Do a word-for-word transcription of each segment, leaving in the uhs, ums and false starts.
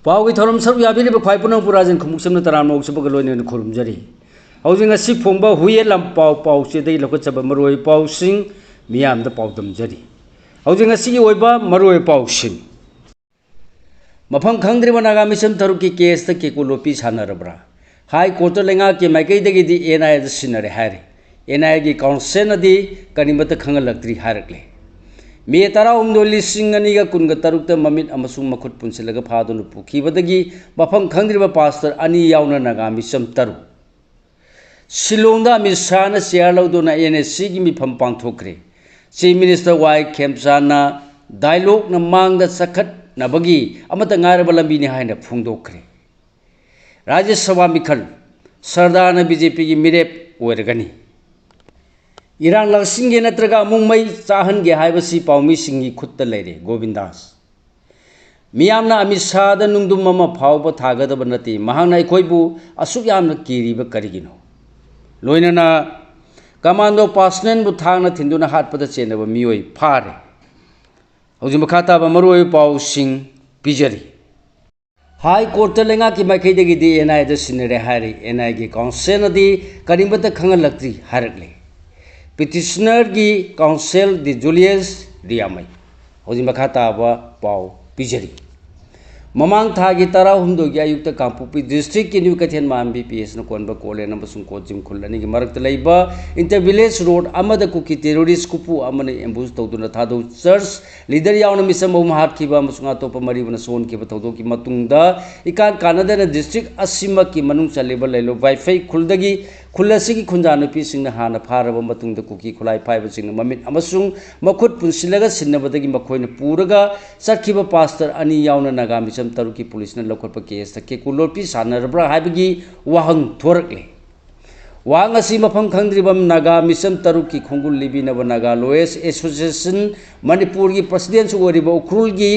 ꯄꯥꯎꯒꯤ ꯊꯧꯔꯝ ꯁꯔꯨꯛ ꯌꯥꯕꯤꯔꯤꯕ ꯈ꯭ꯋꯥꯏ ꯄꯨꯝꯅꯃꯛꯄꯨ ꯔꯥꯖꯦꯟ ꯈꯨꯃꯨꯛꯆꯝꯅ ꯇꯔꯥꯝꯅ ꯑꯣꯛꯆꯕꯒ ꯂꯣꯏꯅꯅ ꯈꯨꯔꯨꯝꯖꯔꯤ꯫ ꯍꯧꯖꯤꯛ ꯉꯁꯤ ꯐꯣꯡꯕ ꯍꯨꯏꯌꯦꯟ ꯂꯥꯟꯄꯥꯎ ꯄꯥꯎꯆꯦꯗꯒꯤ ꯂꯧꯈꯠꯆꯕ ꯃꯔꯨꯑꯣꯏꯕ ꯄꯥꯎꯁꯤꯡ ꯃꯤꯌꯥꯝꯗ ꯄꯥꯎꯗꯝꯖꯔꯤ꯫ ꯍꯧꯖꯤꯛ ꯉꯁꯤꯒꯤ ꯑꯣꯏꯕ ꯃꯔꯨꯑꯣꯏꯕ ꯄꯥꯎꯁꯤꯡ꯫ ꯃꯐꯝ ꯈꯪꯗ꯭ꯔꯤꯕ ꯅꯥꯒꯥ ꯃꯤꯁꯝ ꯇꯔꯨꯛꯀꯤ ꯀꯦꯁꯇ ꯀꯦꯀꯨ ꯂꯣꯠꯄꯤ ꯁꯥꯟꯅꯔꯕ꯭ꯔꯥ? ꯍꯥꯏ ꯀꯣꯔꯠꯇ ꯂꯩꯉꯥꯛꯀꯤ ꯃꯥꯏꯀꯩꯗꯒꯤꯗꯤ ꯑꯦꯟ ꯑꯥꯏ ꯑꯦꯗ ꯁꯤꯟꯅꯔꯦ ꯍꯥꯏꯔꯤ꯫ ꯑꯦꯟ ꯑꯥꯏ ꯑꯦꯒꯤ ꯀꯥꯎꯟꯁꯤꯜꯅꯗꯤ ꯀꯔꯤꯃꯠꯇ ꯈꯪꯍꯜꯂꯛꯇ꯭ꯔꯤ ꯍꯥꯏꯔꯛꯂꯦ꯫ ꯃꯦ ꯇꯔꯥꯍꯨꯝꯗꯣꯏ, ꯂꯤꯁꯤꯡ ꯑꯅꯤꯒ ꯀꯨꯟꯒ ꯇꯔꯨꯛꯇ ꯃꯃꯤꯠ ꯑꯃꯁꯨꯡ ꯃꯈꯨꯠ ꯄꯨꯟꯁꯤꯜꯂꯒ ꯐꯥꯗꯨꯅ ꯄꯨꯈꯤꯕꯗꯒꯤ ꯃꯐꯝ ꯈꯪꯗ꯭ꯔꯤꯕ ꯄꯥꯁꯇꯔ ꯑꯅꯤ ꯌꯥꯎꯅ ꯅꯥꯒꯥ ꯃꯤꯁꯝ ꯇꯔꯨꯛ꯫ ꯁꯤꯂꯣꯡꯗ ꯑꯃꯤꯠ ꯁꯥꯍꯅ ꯆꯤꯌꯥꯔ ꯂꯧꯗꯨꯅ ꯑꯦꯟ ꯑꯦꯁ ꯁꯤꯒꯤ ꯃꯤꯐꯝ ꯄꯥꯡꯊꯣꯛꯈ꯭ꯔꯦ꯫ ꯆꯤꯐ ꯃꯤꯅꯤꯁꯇꯔ ꯋꯥꯏ ꯈꯦꯝꯆꯥꯟꯅ ꯗꯥꯏꯂꯣꯒꯅ ꯃꯥꯡꯗ ꯆꯈꯠꯅꯕꯒꯤ ꯑꯃꯠꯇ ꯉꯥꯏꯔꯕ ꯂꯝꯕꯤꯅꯤ ꯍꯥꯏꯅ ꯐꯣꯡꯗꯣꯛꯈ꯭ꯔꯦ꯫ ꯔꯥꯖ꯭ꯌ ꯁꯚꯥ ꯃꯤꯈꯜ, ꯁꯔꯗꯥꯔꯅ ꯕꯤ ꯖꯦ ꯄꯤꯒꯤ ꯃꯤꯔꯦꯞ ꯑꯣꯏꯔꯒꯅꯤ꯫ ꯏꯔꯥꯡ ꯂꯥꯛꯁꯤꯟꯒꯦ ꯅꯠꯇ꯭ꯔꯒ ꯑꯃꯨꯛ ꯃꯩ ꯆꯥꯍꯟꯒꯦ ꯍꯥꯏꯕꯁꯤ ꯄꯥꯎꯃꯤꯁꯤꯡꯒꯤ ꯈꯨꯠꯇ ꯂꯩꯔꯦ, ꯒꯣꯕꯤꯟꯗꯥꯁ꯫ ꯃꯤꯌꯥꯝꯅ ꯑꯃꯤꯠ ꯁꯥꯍꯗ ꯅꯨꯡꯗꯨꯝ ꯑꯃ ꯐꯥꯎꯕ ꯊꯥꯒꯗꯕ ꯅꯠꯇꯦ꯫ ꯃꯍꯥꯛꯅ ꯑꯩꯈꯣꯏꯕꯨ ꯑꯁꯨꯛ ꯌꯥꯝꯅ ꯀꯤꯔꯤꯕ ꯀꯔꯤꯒꯤꯅꯣ? ꯂꯣꯏꯅꯅ ꯀꯃꯥꯟꯗꯣ ꯄꯥꯁꯅꯦꯟꯕꯨ ꯊꯥꯡꯅ ꯊꯤꯟꯗꯨꯅ ꯍꯥꯠꯄꯗ ꯆꯦꯟꯅꯕ ꯃꯤꯑꯣꯏ ꯐꯥꯔꯦ꯫ ꯍꯧꯖꯤꯛ ꯃꯈꯥ ꯇꯥꯕ ꯃꯔꯨꯑꯣꯏꯕ ꯄꯥꯎꯁꯤꯡ ꯄꯤꯖꯔꯤ꯫ ꯍꯥꯏ ꯀꯣꯔꯠꯇ ꯂꯩꯉꯥꯛꯀꯤ ꯃꯥꯏꯀꯩꯗꯒꯤꯗꯤ ꯑꯦꯟ ꯑꯥꯏ ꯑꯦꯗ ꯁꯤꯟꯅꯔꯦ ꯍꯥꯏꯔꯤ꯫ ꯑꯦꯟ ꯑꯥꯏ ꯑꯦꯒꯤ ꯀꯥꯎꯟꯁꯤꯜꯅꯗꯤ ꯀꯔꯤꯃꯠꯇ ꯈꯪꯍꯜꯂꯛꯇ꯭ꯔꯤ ꯍꯥꯏꯔꯛꯂꯤ꯫ ꯄꯤꯇꯤꯁꯅꯔꯒꯤ ꯀꯥꯎꯟꯁꯤꯜ ꯗꯤ ꯖꯨꯂꯤꯌꯁ ꯔꯤꯌꯥꯃꯩ꯫ ꯍꯧꯖꯤꯛ ꯃꯈꯥ ꯇꯥꯕ ꯄꯥꯎ ꯄꯤꯖꯔꯤ꯫ ꯃꯃꯥꯡ ꯊꯥꯒꯤ ꯇꯔꯥꯍꯨꯝꯗꯣꯏꯒꯤ ꯑꯌꯨꯛꯇ ꯀꯥꯡꯄꯣꯛꯄꯤ ꯗꯤꯁꯇ꯭ꯔꯤꯛꯀꯤ ꯅ꯭ꯌꯨ ꯀꯩꯊꯦꯜ ꯃꯥꯟꯕꯤ ꯄꯤ ꯑꯦꯁꯅ ꯀꯣꯟꯕ ꯀꯣꯂꯦꯟ ꯑꯃꯁꯨꯡ ꯀꯣꯠꯖꯤꯡ ꯈꯨꯜ ꯑꯅꯤꯒꯤ ꯃꯔꯛꯇ ꯂꯩꯕ ꯏꯟꯇꯔ ꯚꯤꯂꯦꯖ ꯔꯣꯗ ꯑꯃꯗ ꯀꯨꯀꯤ ꯇꯦꯔꯣꯔꯤꯁ ꯀꯨꯄꯨ ꯑꯃꯅ ꯑꯦꯝꯕꯨꯁ ꯇꯧꯗꯨꯅ ꯊꯥꯗꯣꯛ ꯆꯔꯆ ꯂꯤꯗꯔ ꯌꯥꯎꯅ ꯃꯤꯆꯝ ꯑꯍꯨꯝ ꯍꯥꯠꯈꯤꯕ ꯑꯃꯁꯨꯡ ꯑꯇꯣꯞꯄ ꯃꯔꯤꯕꯨꯅ ꯁꯣꯛꯍꯟꯈꯤꯕ ꯊꯧꯗꯣꯛꯀꯤ ꯃꯇꯨꯡꯗ ꯏꯀꯥꯟ ꯀꯥꯟꯅꯗꯅ ꯗꯤꯁꯇ꯭ꯔꯤꯛ ꯑꯁꯤꯃꯛꯀꯤ ꯃꯅꯨꯡ ꯆꯜꯂꯤꯕ ꯂꯩꯂꯣ ꯋꯥꯏꯐꯩ ꯈꯨꯜꯗꯒꯤ ꯈꯨꯜ ꯑꯁꯤꯒꯤ ꯈꯨꯟꯖꯥ ꯅꯨꯄꯤꯁꯤꯡꯅ ꯍꯥꯟꯅ ꯐꯥꯔꯕ ꯃꯇꯨꯡꯗ ꯀꯨꯀꯤ ꯈꯨꯠꯂꯥꯏ ꯄꯥꯏꯕꯁꯤꯡꯅ ꯃꯃꯤꯠ ꯑꯃꯁꯨꯡ ꯃꯈꯨꯠ ꯄꯨꯟꯁꯤꯜꯂꯒ ꯁꯤꯟꯅꯕꯗꯒꯤ ꯃꯈꯣꯏꯅ ꯄꯨꯔꯒ ꯆꯠꯈꯤꯕ ꯄꯥꯁꯇꯔ ꯑꯅꯤ ꯌꯥꯎꯅ ꯅꯥꯒꯥ ꯃꯤꯆꯝ ꯇꯔꯨꯛꯀꯤ ꯄꯨꯂꯤꯁꯅ ꯂꯧꯈꯠꯄ ꯀꯦꯁꯇ ꯀꯦꯀꯨ ꯂꯣꯠꯄꯤ ꯁꯥꯟꯅꯔꯕ꯭ꯔꯥ ꯍꯥꯏꯕꯒꯤ ꯋꯥꯍꯪ ꯊꯣꯔꯛꯂꯦ꯫ ꯋꯥꯍꯪ ꯑꯁꯤ ꯃꯐꯝ ꯈꯪꯗ꯭ꯔꯤꯕ ꯅꯥꯒꯥ ꯃꯤꯆꯝ ꯇꯔꯨꯛꯀꯤ ꯈꯣꯡꯒꯨꯜ ꯂꯤꯕꯤꯅꯕ ꯅꯥꯒꯥ ꯂꯣꯌꯔꯁ ꯑꯦꯁꯣꯁꯤꯌꯦꯁꯟ ꯃꯅꯤꯄꯨꯔꯒꯤ ꯄ꯭ꯔꯁꯤꯗꯦꯟꯁꯨ ꯑꯣꯏꯔꯤꯕ ꯎꯈ꯭ꯔꯨꯜꯒꯤ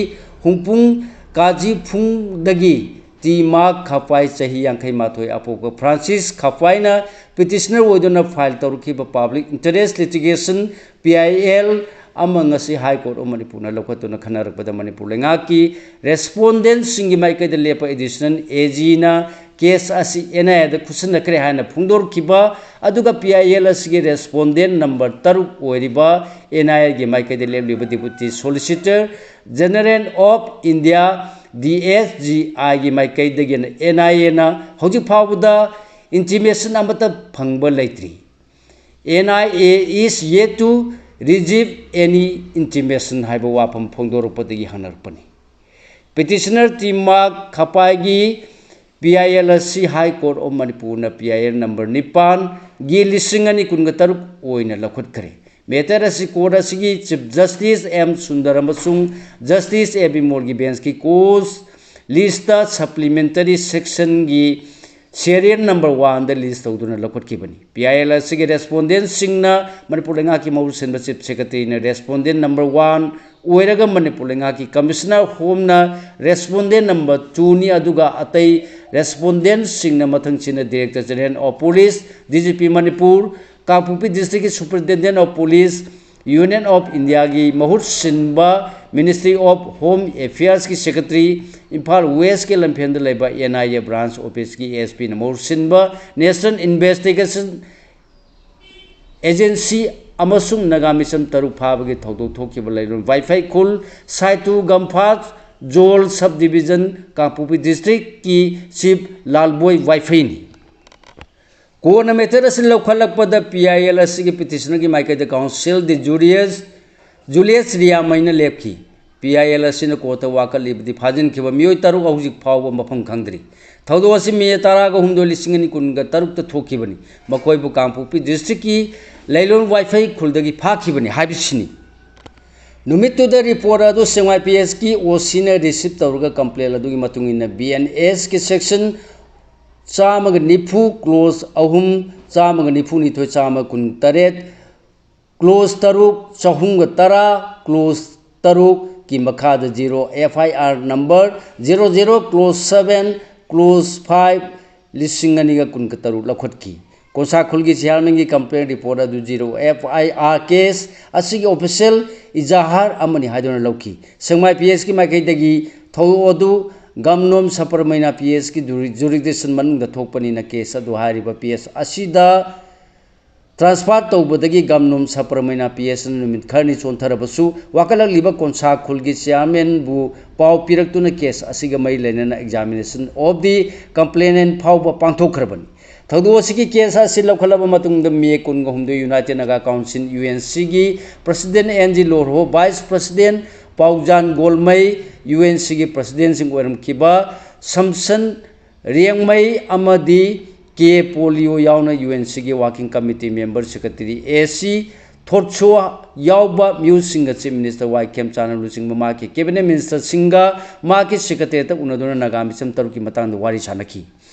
ꯍꯨꯡꯄꯨꯡ ꯀꯥꯖꯤꯐꯨꯡꯗꯒꯤ ꯇꯤ ꯃꯥꯔꯛ ꯈꯥꯄꯥꯏ, ꯆꯍꯤ ꯌꯥꯡꯈꯩ ꯃꯥꯊꯣꯏ, ꯑꯄꯣꯛꯄ ꯐ꯭ꯔꯥꯟꯁꯤꯁ ꯈꯥꯄꯥꯏꯅ ꯄꯤꯇꯤꯁꯅꯔ ꯑꯣꯏꯗꯨꯅ ꯐꯥꯏꯜ ꯇꯧꯔꯛꯈꯤꯕ public interest litigation, P I L, ꯑꯃ ꯉꯁꯤ High Court of ꯃꯅꯤꯄꯨꯔꯅ ꯂꯧꯈꯠꯇꯨꯅ ꯈꯟꯅꯔꯛꯄꯗ ꯃꯅꯤꯄꯨꯔ ꯂꯩꯉꯥꯛꯀꯤ respondentꯁꯤꯡꯒꯤ ꯃꯥꯏꯀꯩꯗ ꯂꯦꯞꯄ additional AGꯅ case ꯑꯁꯤ NIAꯗ ꯈꯨꯠꯁꯤꯟꯅꯈ꯭ꯔꯦ ꯍꯥꯏꯅ ꯐꯣꯡꯗꯣꯔꯛꯈꯤꯕ, ꯑꯗꯨꯒ PIL ꯑꯁꯤꯒꯤ respondent number ꯇꯔꯨꯛ ꯑꯣꯏꯔꯤꯕ NIAꯒꯤ ꯃꯥꯏꯀꯩꯗ ꯂꯦꯞꯂꯤꯕ Deputy Solicitor General of India, DSGIꯒꯤ ꯃꯥꯏꯀꯩꯗꯒꯤꯅ NIAꯅ ꯍꯧꯖꯤꯛ ꯐꯥꯎꯕꯗ intimation ꯑꯃꯠꯇ ꯐꯪꯕ ꯂꯩꯇ꯭ꯔꯤ꯫ NIA is yet to receive any intimation ꯍꯥꯏꯕ ꯋꯥꯐꯝ ꯐꯣꯡꯗꯣꯔꯛꯄꯗꯒꯤ ꯍꯪꯅꯔꯛꯄꯅꯤ꯫ Petitioner ꯇꯤꯃꯥꯛ ꯈꯄꯥꯏꯒꯤ PIL ꯑꯁꯤ High Court of ꯃꯅꯤꯄꯨꯔꯅ PIL number ꯅꯤꯄꯥꯟꯒꯤ ꯂꯤꯁꯤꯡ ꯑꯅꯤ ꯀꯨꯟꯒ ꯇꯔꯨꯛ ꯑꯣꯏꯅ ꯂꯧꯈꯠꯈ꯭ꯔꯦ꯫ Matter ꯑꯁꯤ court ꯑꯁꯤꯒꯤ Chief Justice M ꯁꯨꯟꯗꯔ ꯑꯃꯁꯨꯡ Justice A ꯕꯤꯃꯣꯜꯒꯤ benchꯀꯤ cause listꯇ supplementary sectionꯒꯤ serial number oneꯗ list ꯇꯧꯗꯨꯅ ꯂꯧꯈꯠꯈꯤꯕꯅꯤ꯫ PIL ꯑꯁꯤꯒꯤ respondentꯁꯤꯡꯅ ꯃꯅꯤꯄꯨꯔ ꯂꯩꯉꯥꯛꯀꯤ ꯃꯍꯨꯠ ꯁꯤꯟꯕ Chief Secretaryꯅ respondent number one ꯑꯣꯏꯔꯒ ꯃꯅꯤꯄꯨꯔ ꯂꯩꯉꯥꯛꯀꯤ Commissioner of Homeꯅ respondent number twoꯅꯤ, ꯑꯗꯨꯒ ꯑꯇꯩ respondentꯁꯤꯡꯅ ꯃꯊꯪꯁꯤꯅ Director General of Police, DGP Manipur, Kangpokpi districtꯀꯤ Superintendent of Police, Union of Indiaꯒꯤ ꯃꯍꯨꯠ ꯁꯤꯟꯕ Ministry of Home Affairsꯀꯤ Secretary, Imphal Westꯀꯤ ꯂꯝꯐꯦꯜꯗ ꯂꯩꯕ NIA branch officeꯀꯤ ASPꯅ ꯃꯍꯨꯠ ꯁꯤꯟꯕ National Investigation Agency ꯑꯃꯁꯨꯡ Naga Mission ꯇꯔꯨꯛ ꯐꯥꯕꯒꯤ ꯊꯧꯗꯣꯛ ꯊꯣꯛꯈꯤꯕ ꯂꯩꯔꯣꯟ ꯋꯥꯏꯐꯩ ꯈꯨꯜ ꯁꯥꯏꯇꯨ ꯒꯝꯐꯥ ꯖꯣꯜ sub division ꯀꯥꯡꯄꯣꯛꯄꯤ districtꯀꯤ Chief ꯂꯥꯜꯕꯣꯏ ꯋꯥꯏꯐꯩꯅꯤ꯫ Courtꯅ matter ꯑꯁꯤ ꯂꯧꯈꯠꯂꯛꯄꯗ PIL ꯑꯁꯤꯒꯤ petitionerꯒꯤ ꯃꯥꯏꯀꯩꯗ counsel de jure Julius ꯔꯤꯌꯥꯃꯩꯅ ꯂꯦꯞꯈꯤ꯫ PIL ꯑꯁꯤꯅ courtꯇ ꯋꯥꯀꯠꯂꯤꯕꯗꯤ ꯐꯥꯖꯤꯟꯈꯤꯕ ꯃꯤꯑꯣꯏ ꯇꯔꯨꯛ ꯍꯧꯖꯤꯛ ꯐꯥꯎꯕ ꯃꯐꯝ ꯈꯪꯗ꯭ꯔꯤ꯫ ꯊꯧꯗꯣꯛ ꯑꯁꯤ May ꯇꯔꯥꯒ ꯍꯨꯝꯗꯣꯏ, ꯂꯤꯁꯤꯡ ꯑꯅꯤ ꯀꯨꯟꯒ ꯇꯔꯨꯛꯇ ꯊꯣꯛꯈꯤꯕꯅꯤ꯫ ꯃꯈꯣꯏꯕꯨ ꯀꯥꯡꯄꯣꯛꯄꯤ districtꯀꯤ ꯂꯩꯂꯣꯟ ꯋꯥꯏꯐꯩ ꯈꯨꯜꯗꯒꯤ ꯐꯥꯈꯤꯕꯅꯤ ꯍꯥꯏꯕꯁꯤꯅꯤ꯫ ꯅꯨꯃꯤꯠꯇꯨꯗ report ꯑꯗꯨ ꯁꯦꯡꯃꯥꯏ PSꯀꯤ OCꯅ receive ꯇꯧꯔꯒ complaint ꯑꯗꯨꯒꯤ ꯃꯇꯨꯡ ꯏꯟꯅ BNSꯀꯤ section ꯆꯥꯝꯃꯒ ꯅꯤꯐꯨ clause ꯑꯍꯨꯝ, ꯆꯥꯝꯃꯒ ꯅꯤꯐꯨ ꯅꯤꯊꯣꯏ, ꯆꯥꯝꯃ ꯀꯨꯟ ꯇꯔꯦꯠ, clause ꯇꯔꯨꯛ, ꯆꯍꯨꯝꯒ ꯇꯔꯥ, clause ꯇꯔꯨꯛꯀꯤ ꯃꯈꯥꯗ zero, FIR number zero zero, clause seven, clause five, ꯂꯤꯁꯤꯡ ꯑꯅꯤꯒ ꯀꯨꯟꯒ ꯇꯔꯨꯛ ꯂꯧꯈꯠꯈꯤ꯫ ꯀꯣꯟꯁꯥ ꯈꯨꯜꯒꯤ ꯆꯤꯌꯥꯔꯃꯦꯟꯒꯤ complaint report ꯑꯗꯨ zero F I R case ꯑꯁꯤꯒꯤ official ꯏꯖꯥꯍꯥꯔ ꯑꯃꯅꯤ ꯍꯥꯏꯗꯨꯅ ꯂꯧꯈꯤ꯫ ꯁꯦꯛꯃꯥꯏ P S ꯀꯤ ꯃꯥꯏꯀꯩꯗꯒꯤ ꯊꯧꯗꯣꯛ ꯑꯗꯨ ꯒꯝꯅꯣꯝ ꯁꯄꯔꯃꯩꯅꯥ P S ꯀꯤ ꯖꯨꯔꯤ-, jurisdiction ꯃꯅꯨꯡꯗ ꯊꯣꯛꯄꯅꯤꯅ case ꯑꯗꯨ ꯍꯥꯏꯔꯤꯕ P S ꯑꯁꯤꯗ transfer ꯇꯧꯕꯗꯒꯤ ꯒꯝꯅꯣꯝ ꯁꯄꯔꯃꯩꯅꯥ P S ꯅ ꯅꯨꯃꯤꯠ ꯈꯔꯅꯤ ꯆꯣꯟꯊꯔꯕꯁꯨ, ꯋꯥꯀꯠꯂꯛꯂꯤꯕ ꯀꯣꯟꯁꯥ ꯈꯨꯜꯒꯤ ꯆꯤꯌꯥꯔꯃꯦꯟꯕꯨ ꯄꯥꯎ ꯄꯤꯔꯛꯇꯨꯅ case ꯑꯁꯤꯒ ꯃꯔꯤ ꯂꯩꯅꯅ examination of the complainant ꯐꯥꯎꯕ ꯄꯥꯡꯊꯣꯛꯈ꯭ꯔꯕꯅꯤ꯫ ꯊꯧꯗꯣꯛ ꯑꯁꯤꯒꯤ case ꯑꯁꯤ ꯂꯧꯈꯠꯂꯕ ꯃꯇꯨꯡꯗ, ꯃꯦ ꯀꯨꯟꯒ ꯍꯨꯝꯗꯣꯏ United Naga Council, U N C ꯒꯤ President N G Lorho, Vice President ꯄꯥꯎꯖꯥꯟ ꯒꯣꯜꯃꯩ, U N C ꯒꯤ President ꯁꯤꯡ ꯑꯣꯏꯔꯝꯈꯤꯕ ꯁꯝꯁꯟ ꯔꯦꯡꯃꯩ ꯑꯃꯗꯤ ꯀꯦ ꯄꯣꯂꯤꯌꯣ ꯌꯥꯎꯅ U N C ꯒꯤ Working Committee member, Secretary A C ꯊꯣꯔꯠꯁꯣ ꯌꯥꯎꯕ ꯃꯤꯑꯣꯏꯁꯤꯡꯒ Chief Minister ꯋꯥꯏ ꯈꯦꯝꯆꯥꯟꯅ ꯂꯨꯆꯤꯡꯕ ꯃꯍꯥꯛꯀꯤ cabinet minister ꯁꯤꯡꯒ ꯃꯍꯥꯛꯀꯤ Secretariat ꯇ ꯎꯅꯗꯨꯅ ꯅꯥꯒꯥ ꯃꯤꯆꯝ ꯇꯔꯨꯛꯀꯤ ꯃꯇꯥꯡꯗ ꯋꯥꯔꯤ ꯁꯥꯅꯈꯤ꯫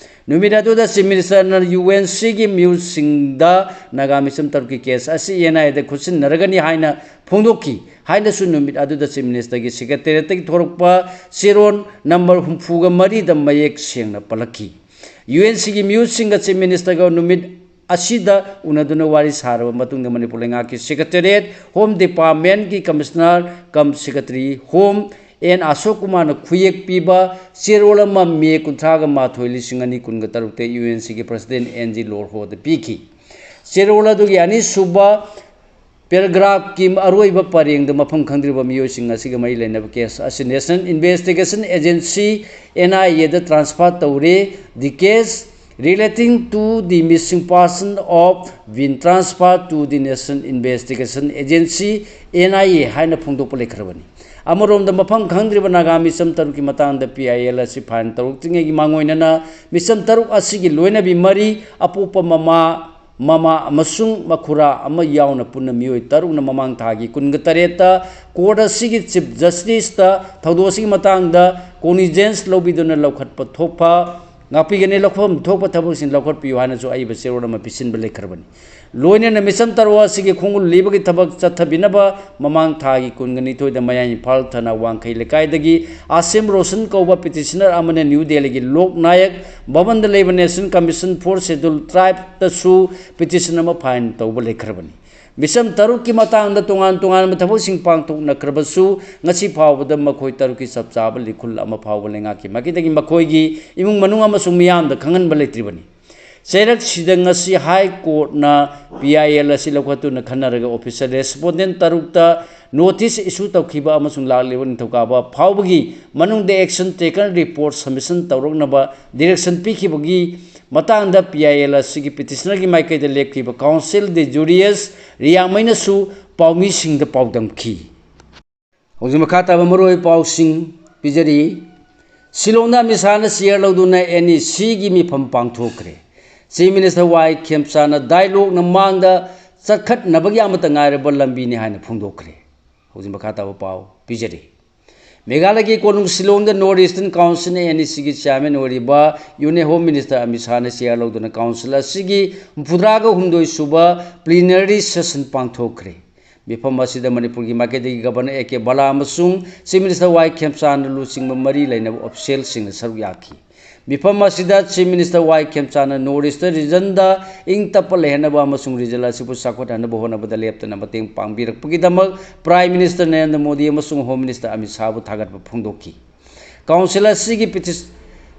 ꯅꯨꯃꯤꯠ ꯑꯗꯨꯗ Chief Minister ꯅ U N C ꯒꯤ ꯃꯤꯑꯣꯏꯁꯤꯡꯗ ꯅꯥꯒꯥ ꯃꯤꯆꯝ ꯇꯔꯨꯛꯀꯤ case ꯑꯁꯤ N I A ꯗ ꯈꯨꯠꯁꯤꯟꯅꯔꯒꯅꯤ ꯍꯥꯏꯅ ꯐꯣꯡꯗꯣꯛꯈꯤ ꯍꯥꯏꯅꯁꯨ ꯅꯨꯃꯤꯠ ꯑꯗꯨꯗ Chief Minister ꯒꯤ Secretariat ꯇꯒꯤ ꯊꯣꯔꯛꯄ ꯆꯦꯔꯣꯜ number ꯍꯨꯝꯐꯨꯒ ꯃꯔꯤꯗ ꯃꯌꯦꯛ ꯁꯦꯡꯅ ꯄꯜꯂꯛꯈꯤ꯫ U N C ꯒꯤ ꯃꯤꯑꯣꯏꯁꯤꯡꯒ Chief Minister ꯒ ꯅꯨꯃꯤꯠ ꯑꯁꯤꯗ ꯎꯅꯗꯨꯅ ꯋꯥꯔꯤ ꯁꯥꯔꯕ ꯃꯇꯨꯡꯗ, ꯃꯅꯤꯄꯨꯔ ꯂꯩꯉꯥꯛꯀꯤ Secretariat, Home Department ꯀꯤ Commissioner cum Secretary Home N ꯑꯁꯣꯛ ꯀꯨꯃꯥꯔꯅ ꯈꯨꯌꯦꯛ ꯄꯤꯕ ꯆꯦꯔꯣꯜ ꯑꯃ ꯃꯦ ꯀꯨꯟꯊ꯭ꯔꯥꯒ ꯃꯥꯊꯣꯏ, ꯂꯤꯁꯤꯡ ꯑꯅꯤ ꯀꯨꯟꯒ ꯇꯔꯨꯛꯇ U N C ꯒꯤ President N G Lorho ꯗ ꯄꯤꯈꯤ꯫ ꯆꯦꯔꯣꯜ ꯑꯗꯨꯒꯤ ꯑꯅꯤꯁꯨꯕ paragraph ꯀꯤ ꯑꯔꯣꯏꯕ ꯄꯔꯦꯡꯗ ꯃꯐꯝ ꯈꯪꯗ꯭ꯔꯤꯕ ꯃꯤꯑꯣꯏꯁꯤꯡ ꯑꯁꯤꯒ ꯃꯔꯤ ꯂꯩꯅꯕ case ꯑꯁꯤ National Investigation Agency, N I A the transfer ꯇꯧꯔꯦ꯫ The case relating to the missing person of been transferred to the National Investigation Agency, N I A ꯍꯥꯏꯅ ꯐꯣꯡꯗꯣꯛꯄ ꯂꯩꯈ꯭ꯔꯕꯅꯤ꯫ ꯑꯃꯔꯣꯝꯗ, ꯃꯐꯝ ꯈꯪꯗ꯭ꯔꯤꯕ ꯅꯥꯒꯥ ꯃꯤꯆꯝ ꯇꯔꯨꯛꯀꯤ ꯃꯇꯥꯡꯗ P I L ꯑꯁꯤ file ꯇꯧꯔꯛꯇ꯭ꯔꯤꯉꯩꯒꯤ ꯃꯥꯡꯑꯣꯏꯅꯅ ꯃꯤꯆꯝ ꯇꯔꯨꯛ ꯑꯁꯤꯒꯤ ꯂꯣꯏꯅꯕꯤ ꯃꯔꯤ, ꯑꯄꯣꯛꯄ ꯃꯃꯥ, ꯃꯃꯥ ꯑꯃꯁꯨꯡ ꯃꯈꯨꯔꯥ ꯑꯃ ꯌꯥꯎꯅ ꯄꯨꯟꯅ ꯃꯤꯑꯣꯏ ꯇꯔꯨꯛꯅ ꯃꯃꯥꯡ ꯊꯥꯒꯤ ꯀꯨꯟꯒ ꯇꯔꯦꯠꯇ court ꯑꯁꯤꯒꯤ Chief Justice ꯇ ꯊꯧꯗꯣꯛ ꯑꯁꯤꯒꯤ ꯃꯇꯥꯡꯗ cognizance ꯂꯧꯕꯤꯗꯨꯅ ꯂꯧꯈꯠꯄ ꯊꯣꯛꯄ ꯉꯥꯛꯄꯤꯒꯅꯤ꯫ ꯂꯧꯈꯠꯐꯝ ꯊꯣꯛꯄ ꯊꯕꯛꯁꯤꯡ ꯂꯧꯈꯠꯄꯤꯌꯨ ꯍꯥꯏꯅꯁꯨ ꯑꯏꯕ ꯆꯦꯔꯣꯜ ꯑꯃ ꯄꯤꯁꯤꯟꯕ ꯂꯩꯈ꯭ꯔꯕꯅꯤ꯫ ꯂꯣꯏꯅꯅ ꯃꯤꯁꯟ ꯇꯔꯨꯛ ꯑꯁꯤꯒꯤ ꯈꯣꯡꯒꯨꯜ ꯂꯤꯕꯒꯤ ꯊꯕꯛ ꯆꯠꯊꯕꯤꯅꯕ ꯃꯃꯥꯡ ꯊꯥꯒꯤ ꯀꯨꯟꯒ ꯅꯤꯊꯣꯏꯗ ꯃꯌꯥꯏ ꯏꯝꯐꯥꯜ ꯊꯥꯅ ꯋꯥꯡꯈꯩ ꯂꯩꯀꯥꯏꯗꯒꯤ ꯑꯥꯁꯤꯝ ꯔꯣꯁꯟ ꯀꯧꯕ ꯄꯤꯇꯤꯁꯅꯔ ꯑꯃꯅ ꯅ꯭ꯌꯨ ꯗꯦꯜꯂꯤꯒꯤ ꯂꯣꯛ ꯅꯥꯌꯛ ꯚꯕꯟꯗ ꯂꯩꯕ National Commission for Scheduled Tribeꯇꯁꯨ ꯄꯤꯇꯤꯁꯟ ꯑꯃ ꯐꯥꯏꯜ ꯇꯧꯕ ꯂꯩꯈ꯭ꯔꯕꯅꯤ꯫ ꯃꯤꯁꯟ ꯇꯔꯨꯛꯀꯤ ꯃꯇꯥꯡꯗ ꯇꯣꯉꯥꯟ ꯇꯣꯉꯥꯟꯕ ꯊꯕꯛꯁꯤꯡ ꯄꯥꯡꯊꯣꯛꯅꯈ꯭ꯔꯕꯁꯨ, ꯉꯁꯤ ꯐꯥꯎꯕꯗ ꯃꯈꯣꯏ ꯇꯔꯨꯛꯀꯤ ꯆꯞ ꯆꯥꯕ ꯂꯤꯈꯨꯜ ꯑꯃ ꯐꯥꯎꯕ ꯂꯩꯉꯥꯛꯀꯤ ꯃꯥꯏꯀꯩꯗꯒꯤ ꯃꯈꯣꯏꯒꯤ ꯏꯃꯨꯡ ꯃꯅꯨꯡ ꯑꯃꯁꯨꯡ ꯃꯤꯌꯥꯝꯗ ꯈꯪꯍꯟꯕ ꯂꯩꯇ꯭ꯔꯤꯕꯅꯤ꯫ ꯆꯩꯔꯛꯁꯤꯗ ꯉꯁꯤ ꯍꯥꯏ ꯀꯣꯔꯠꯅ ꯄꯤ ꯑꯥꯏ ꯑꯦꯜ ꯑꯁꯤ ꯂꯧꯈꯠꯇꯨꯅ ꯈꯟꯅꯔꯒ ꯑꯣꯐꯤꯁꯔ ꯔꯦꯁꯄꯣꯟꯗꯦꯟ ꯇꯔꯨꯛꯇ ꯅꯣꯇꯤꯁ ꯏꯁꯨ ꯇꯧꯈꯤꯕ ꯑꯃꯁꯨꯡ ꯂꯥꯛꯂꯤꯕ ꯅꯤꯡꯊꯧꯀꯥꯕ ꯐꯥꯎꯕꯒꯤ ꯃꯅꯨꯡꯗ action taken report submission ꯇꯧꯔꯛꯅꯕ direction ꯄꯤꯈꯤꯕꯒꯤ ꯃꯇꯥꯡꯗ ꯄꯤ ꯑꯥꯏ ꯑꯦꯜ ꯑꯁꯤꯒꯤ ꯄꯤꯇꯤꯁꯅꯔꯒꯤ ꯃꯥꯏꯀꯩꯗ ꯂꯦꯞꯈꯤꯕ counsel de judiciaryꯅꯁꯨ ꯄꯥꯎꯃꯤꯁꯤꯡꯗ ꯄꯥꯎꯗꯝꯈꯤ꯫ ꯍꯧꯖꯤꯛ ꯃꯈꯥ ꯇꯥꯕ ꯃꯔꯨꯑꯣꯏꯕ ꯄꯥꯎꯁꯤꯡ ꯄꯤꯖꯔꯤ꯫ ꯁꯤꯂꯣꯡꯗ ꯑꯃꯤꯠ ꯁꯥꯍꯅ ꯆꯤꯌꯔ ꯂꯧꯗꯨꯅ ꯑꯦꯟ ꯏ ꯁꯤꯒꯤ ꯃꯤꯐꯝ ꯄꯥꯡꯊꯣꯛꯈ꯭ꯔꯦ꯫ ꯆꯤꯐ ꯃꯤꯅꯤꯁꯇꯔ ꯋꯥꯏ ꯈꯦꯝꯆꯥꯟꯅ ꯗꯥꯏꯂꯣꯛꯅ ꯃꯥꯡꯗ ꯆꯠꯈꯠꯅꯕꯒꯤ ꯑꯃꯠꯇ ꯉꯥꯏꯔꯕ ꯂꯝꯕꯤꯅꯤ ꯍꯥꯏꯅ ꯐꯣꯡꯗꯣꯛꯈ꯭ꯔꯦ꯫ ꯍꯧꯖꯤꯛ ꯃꯈꯥ ꯇꯥꯕ ꯄꯥꯎ ꯄꯤꯖꯔꯤ꯫ ꯃꯦꯘꯥꯂꯌꯒꯤ ꯀꯣꯅꯨꯡ ꯁꯤꯂꯣꯡꯗ North Eastern Councilꯅ ꯑꯦꯟ ꯏ ꯁꯤꯒꯤ chairman ꯑꯣꯏꯔꯤꯕ Union Home Minister ꯑꯃꯤꯠ ꯁꯥꯍꯅ ꯆꯤꯌꯔ ꯂꯧꯗꯨꯅ council ꯑꯁꯤꯒꯤ ꯍꯨꯝꯐꯨꯇꯔꯥꯒ ꯍꯨꯝꯗꯣꯏ ꯁꯨꯕ plenary session ꯄꯥꯡꯊꯣꯛꯈ꯭ꯔꯦ꯫ ꯃꯤꯐꯝ ꯑꯁꯤꯗ ꯃꯅꯤꯄꯨꯔꯒꯤ ꯃꯥꯏꯀꯩꯗꯒꯤ ꯒꯕꯔꯅꯔ ꯑꯦ ꯀꯦ ꯕꯂꯥ ꯑꯃꯁꯨꯡ ꯆꯤꯐ ꯃꯤꯅꯤꯁꯇꯔ ꯋꯥꯏ ꯈꯦꯝꯆꯥꯟꯅ ꯂꯨꯆꯤꯡꯕ ꯃꯔꯤ ꯂꯩꯅꯕ ꯑꯣꯐꯤꯁꯤꯌꯦꯜꯁꯤꯡꯅ ꯁꯔꯨꯛ ꯌꯥꯈꯤ꯫ ꯃꯤꯐꯝ ꯑꯁꯤꯗ ꯆꯤꯐ ꯃꯤꯅꯤꯁꯇꯔ ꯋꯥꯏ ꯈꯦꯝꯆꯥꯟꯅ North Eastern regionꯗ ꯏꯪ ꯇꯞꯄ ꯂꯩꯍꯟꯅꯕ ꯑꯃꯁꯨꯡ region ꯑꯁꯤꯕꯨ ꯆꯥꯎꯈꯠꯍꯟꯅꯕ ꯍꯣꯠꯅꯕꯗ ꯂꯦꯞꯇꯅ ꯃꯇꯦꯡ ꯄꯥꯡꯕꯤꯔꯛꯄꯒꯤꯗꯃꯛ Prime Minister ꯅꯔꯦꯟꯗ꯭ꯔ ꯃꯣꯗꯤ ꯑꯃꯁꯨꯡ Home Minister ꯑꯃꯤꯠ ꯁꯥꯍꯕꯨ ꯊꯥꯒꯠꯄ ꯐꯣꯡꯗꯣꯛꯈꯤ꯫ Council ꯑꯁꯤꯒꯤ ꯄꯤꯇꯤꯁ-,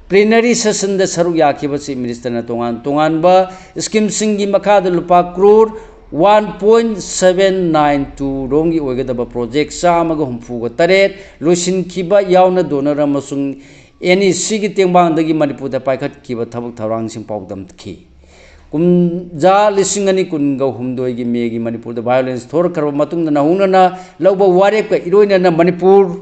plenary sessionꯗ ꯁꯔꯨꯛ ꯌꯥꯈꯤꯕ Chief Ministerꯅ ꯇꯣꯉꯥꯟ ꯇꯣꯉꯥꯟꯕ schemeꯁꯤꯡꯒꯤ ꯃꯈꯥꯗ ꯂꯨꯄꯥ crore one point seven nine two ꯔꯣꯝꯒꯤ ꯑꯣꯏꯒꯗꯕ project ꯆꯥꯝꯃꯒ ꯍꯨꯝꯐꯨꯒ ꯇꯔꯦꯠ ꯂꯣꯏꯁꯤꯟꯈꯤꯕ ꯌꯥꯎꯅ donor ꯑꯃꯁꯨꯡ ꯑꯦꯟ ꯏ ꯁꯤꯒꯤ ꯇꯦꯡꯕꯥꯡꯗꯒꯤ ꯃꯅꯤꯄꯨꯔꯗ ꯄꯥꯏꯈꯠꯈꯤꯕ ꯊꯕꯛ ꯊꯧꯔꯥꯡꯁꯤꯡ ꯄꯥꯎꯗꯝꯈꯤ꯫ ꯀꯨꯝꯖꯥ ꯂꯤꯁꯤꯡ ꯑꯅꯤ ꯀꯨꯟꯒ ꯍꯨꯝꯗꯣꯏꯒꯤ ꯃꯦꯒꯤ ꯃꯅꯤꯄꯨꯔꯗ violence ꯊꯣꯔꯛꯈ꯭ꯔꯕ ꯃꯇꯨꯡꯗ ꯅꯧꯍꯧꯅꯅ ꯂꯧꯕ ꯋꯥꯔꯦꯞꯀ ꯏꯔꯣꯏꯅꯅ ꯃꯅꯤꯄꯨꯔ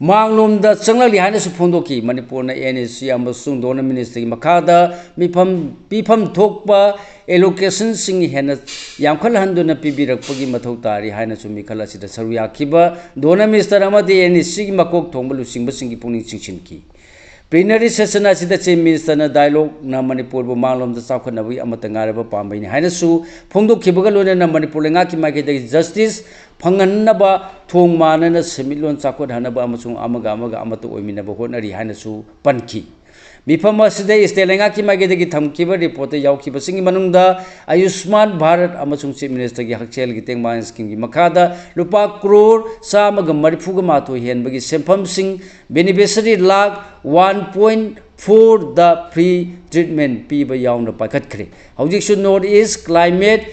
ꯃꯥꯡꯂꯣꯝꯗ ꯆꯪꯂꯛꯂꯤ ꯍꯥꯏꯅꯁꯨ ꯐꯣꯡꯗꯣꯛꯈꯤ꯫ ꯃꯅꯤꯄꯨꯔꯅ ꯑꯦꯟ ꯏ ꯁꯤ ꯑꯃꯁꯨꯡ donor ministryꯒꯤ ꯃꯈꯥꯗ ꯃꯤꯐꯝ, ꯄꯤꯐꯝ ꯊꯣꯛꯄ allocationꯁꯤꯡ ꯍꯦꯟꯅ ꯌꯥꯝꯈꯠꯍꯟꯗꯨꯅ ꯄꯤꯕꯤꯔꯛꯄꯒꯤ ꯃꯊꯧ ꯇꯥꯔꯤ ꯍꯥꯏꯅꯁꯨ ꯃꯤꯈꯜ ꯑꯁꯤꯗ ꯁꯔꯨꯛ ꯌꯥꯈꯤꯕ donor minister ꯑꯃꯗꯤ ꯑꯦꯟ ꯏ ꯁꯤꯒꯤ ꯃꯀꯣꯛ ꯊꯣꯡꯕ ꯂꯨꯆꯤꯡꯕꯁꯤꯡꯒꯤ ꯄꯨꯛꯅꯤꯡ ꯆꯤꯡꯁꯤꯟꯈꯤ꯫ Plenary session ꯑꯁꯤꯗ Chief Minister ꯅ dialogue ꯅ ꯃꯅꯤꯄꯨꯔꯕꯨ ꯃꯥꯡꯂꯣꯝꯗ ꯆꯥꯎꯈꯠꯅꯕꯒꯤ ꯑꯃꯠꯇ ꯉꯥꯏꯔꯕ ꯄꯥꯝꯕꯩꯅꯤ ꯍꯥꯏꯅꯁꯨ ꯐꯣꯡꯗꯣꯛꯈꯤꯕꯒ ꯂꯣꯏꯅꯅ ꯃꯅꯤꯄꯨꯔ ꯂꯩꯉꯥꯛꯀꯤ ꯃꯥꯏꯀꯩꯗꯒꯤ justice ꯐꯪꯍꯟꯅꯕ ꯊꯣꯡ ꯃꯥꯟꯅꯅ ꯁꯦꯟꯃꯤꯠꯂꯣꯟ ꯆꯥꯎꯈꯠꯍꯟꯅꯕ ꯑꯃꯁꯨꯡ ꯑꯃꯒ ꯑꯃꯒ ꯑꯃꯠꯇ ꯑꯣꯏꯃꯤꯟꯅꯕ ꯍꯣꯠꯅꯔꯤ ꯍꯥꯏꯅꯁꯨ ꯄꯟꯈꯤ꯫ ꯃꯤꯐꯝ ꯑꯁꯤꯗ state ꯂꯩꯉꯥꯛꯀꯤ ꯃꯥꯏꯀꯩꯗꯒꯤ ꯊꯝꯈꯤꯕ report ꯇ ꯌꯥꯎꯈꯤꯕꯁꯤꯡꯒꯤ ꯃꯅꯨꯡꯗ ꯑꯌꯨꯁꯃꯥꯟ ꯚꯥꯔꯠ ꯑꯃꯁꯨꯡ Chief Minister ꯒꯤ ꯍꯛꯁꯦꯜꯒꯤ ꯇꯦꯡꯕꯥꯡ scheme ꯒꯤ ꯃꯈꯥꯗ ꯂꯨꯄꯥ ꯀ꯭ꯔꯣꯔ ꯆꯥꯝꯃꯒ ꯃꯔꯤꯐꯨꯒ ꯃꯥꯊꯣꯏ ꯍꯦꯟꯕꯒꯤ ꯁꯦꯟꯐꯝꯁꯤꯡ, beneficiary lakh one point four ꯗ free treatment ꯄꯤꯕ ꯌꯥꯎꯅ ꯄꯥꯏꯈꯠꯈ꯭ꯔꯦ꯫ ꯍꯧꯖꯤꯛꯁꯨ North East Climate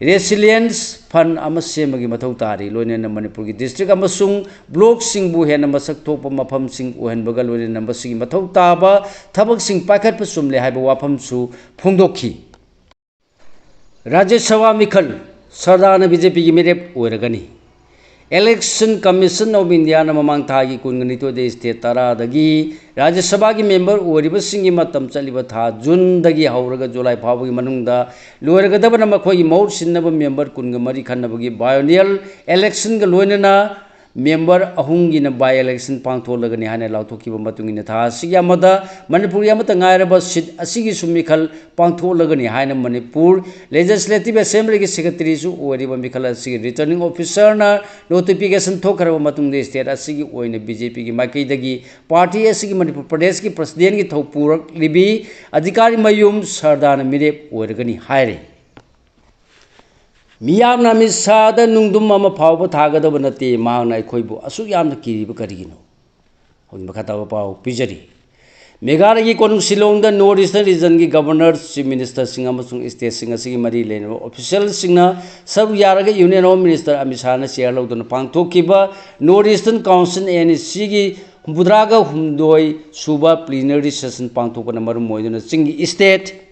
Resilience Fund ꯑꯃ ꯁꯦꯝꯕꯒꯤ ꯃꯊꯧ ꯇꯥꯔꯤ꯫ ꯂꯣꯏꯅꯅ ꯃꯅꯤꯄꯨꯔꯒꯤ district ꯑꯃꯁꯨꯡ block ꯁꯤꯡꯕꯨ ꯍꯦꯟꯅ ꯃꯁꯛ ꯊꯣꯛꯄ ꯃꯐꯝꯁꯤꯡ ꯑꯣꯏꯍꯟꯕꯒ ꯂꯣꯏꯅꯅ ꯃꯁꯤꯒꯤ ꯃꯊꯧ ꯇꯥꯕ ꯊꯕꯛꯁꯤꯡ ꯄꯥꯏꯈꯠꯄ ꯆꯨꯝꯂꯦ ꯍꯥꯏꯕ ꯋꯥꯐꯝꯁꯨ ꯐꯣꯡꯗꯣꯛꯈꯤ꯫ ꯔꯥꯖ꯭ꯌ ꯁꯚꯥ ꯃꯤꯈꯜ ꯁꯔꯗꯥꯔꯅ BJP ꯒꯤ ꯃꯤꯔꯦꯞ ꯑꯣꯏꯔꯒꯅꯤ꯫ Election Commission of India ꯅ ꯃꯃꯥꯡ ꯊꯥꯒꯤ ꯀꯨꯟꯒ ꯅꯤꯊꯣꯏꯗ state ꯇꯔꯥꯗꯒꯤ ꯔꯥꯖ꯭ꯌ ꯁꯚꯥꯒꯤ member ꯑꯣꯏꯔꯤꯕꯁꯤꯡꯒꯤ ꯃꯇꯝ ꯆꯠꯂꯤꯕ ꯊꯥ June ꯗꯒꯤ ꯍꯧꯔꯒ July ꯐꯥꯎꯕꯒꯤ ꯃꯅꯨꯡꯗ ꯂꯣꯏꯔꯒꯗꯕꯅ ꯃꯈꯣꯏꯒꯤ ꯃꯍꯨꯠ ꯁꯤꯟꯅꯕ member ꯀꯨꯟꯒ ꯃꯔꯤ ꯈꯟꯅꯕꯒꯤ biennial election ꯒ ꯂꯣꯏꯅꯅ member ꯑꯍꯨꯝꯒꯤꯅ by election ꯄꯥꯡꯊꯣꯛꯂꯒꯅꯤ ꯍꯥꯏꯅ ꯂꯥꯎꯊꯣꯛꯈꯤꯕ ꯃꯇꯨꯡ ꯏꯟꯅ ꯊꯥ ꯑꯁꯤꯒꯤ ꯑꯃꯗ ꯃꯅꯤꯄꯨꯔꯒꯤ ꯑꯃꯠꯇ ꯉꯥꯏꯔꯕ seat ꯑꯁꯤꯒꯤꯁꯨ ꯃꯤꯈꯜ ꯄꯥꯡꯊꯣꯛꯂꯒꯅꯤ ꯍꯥꯏꯅ ꯃꯅꯤꯄꯨꯔ Legislative Assembly ꯒꯤ secretary ꯁꯨ ꯑꯣꯏꯔꯤꯕ ꯃꯤꯈꯜ ꯑꯁꯤꯒꯤ returning officer ꯅ notification ꯊꯣꯛꯈ꯭ꯔꯕ ꯃꯇꯨꯡꯗ state ꯑꯁꯤꯒꯤ ꯑꯣꯏꯅ BJP ꯒꯤ ꯃꯥꯏꯀꯩꯗꯒꯤ party ꯑꯁꯤꯒꯤ ꯃꯅꯤꯄꯨꯔ ꯄ꯭ꯔꯗꯦꯁꯀꯤ president ꯀꯤ ꯊꯧꯄꯨꯔꯛꯂꯤꯕꯤ ꯑꯙꯤꯀꯥꯔꯤ ꯃꯌꯨꯝ ꯁꯔꯗꯥꯔꯅ ꯃꯤꯔꯦꯞ ꯑꯣꯏꯔꯒꯅꯤ ꯍꯥꯏꯔꯤ꯫ ꯃꯤꯌꯥꯝꯅ ꯑꯃꯤꯠ ꯁꯥꯍꯗ ꯅꯨꯡꯗꯨꯝ ꯑꯃ ꯐꯥꯎꯕ ꯊꯥꯒꯗꯕ ꯅꯠꯇꯦ, ꯃꯍꯥꯛꯅ ꯑꯩꯈꯣꯏꯕꯨ ꯑꯁꯨꯛ ꯌꯥꯝꯅ ꯀꯤꯔꯤꯕ ꯀꯔꯤꯒꯤꯅꯣ? ꯍꯧꯖꯤꯛ ꯃꯈꯥ ꯇꯥꯕ ꯄꯥꯎ ꯄꯤꯖꯔꯤ꯫ ꯃꯦꯘꯥꯂꯌꯒꯤ ꯀꯣꯅꯨꯡ ꯁꯤꯂꯣꯡꯗ North Eastern Region ꯒꯤ Governor, Chief Minister ꯁꯤꯡ ꯑꯃꯁꯨꯡ state ꯁꯤꯡ ꯑꯁꯤꯒꯤ ꯃꯔꯤ ꯂꯩꯅꯕ official ꯁꯤꯡꯅ ꯁꯔꯨꯛ ꯌꯥꯔꯒ Union Home Minister Amit ꯁꯥꯍꯅ chair ꯂꯧꯗꯨꯅ ꯄꯥꯡꯊꯣꯛꯈꯤꯕ North Eastern Council, N E C ꯒꯤ ꯍꯨꯝꯐꯨꯇꯔꯥꯒ ꯍꯨꯝꯗꯣꯏ ꯁꯨꯕ plenary session ꯄꯥꯡꯊꯣꯛꯄꯅ ꯃꯔꯝ ꯑꯣꯏꯗꯨꯅ ꯆꯤꯡꯒꯤ state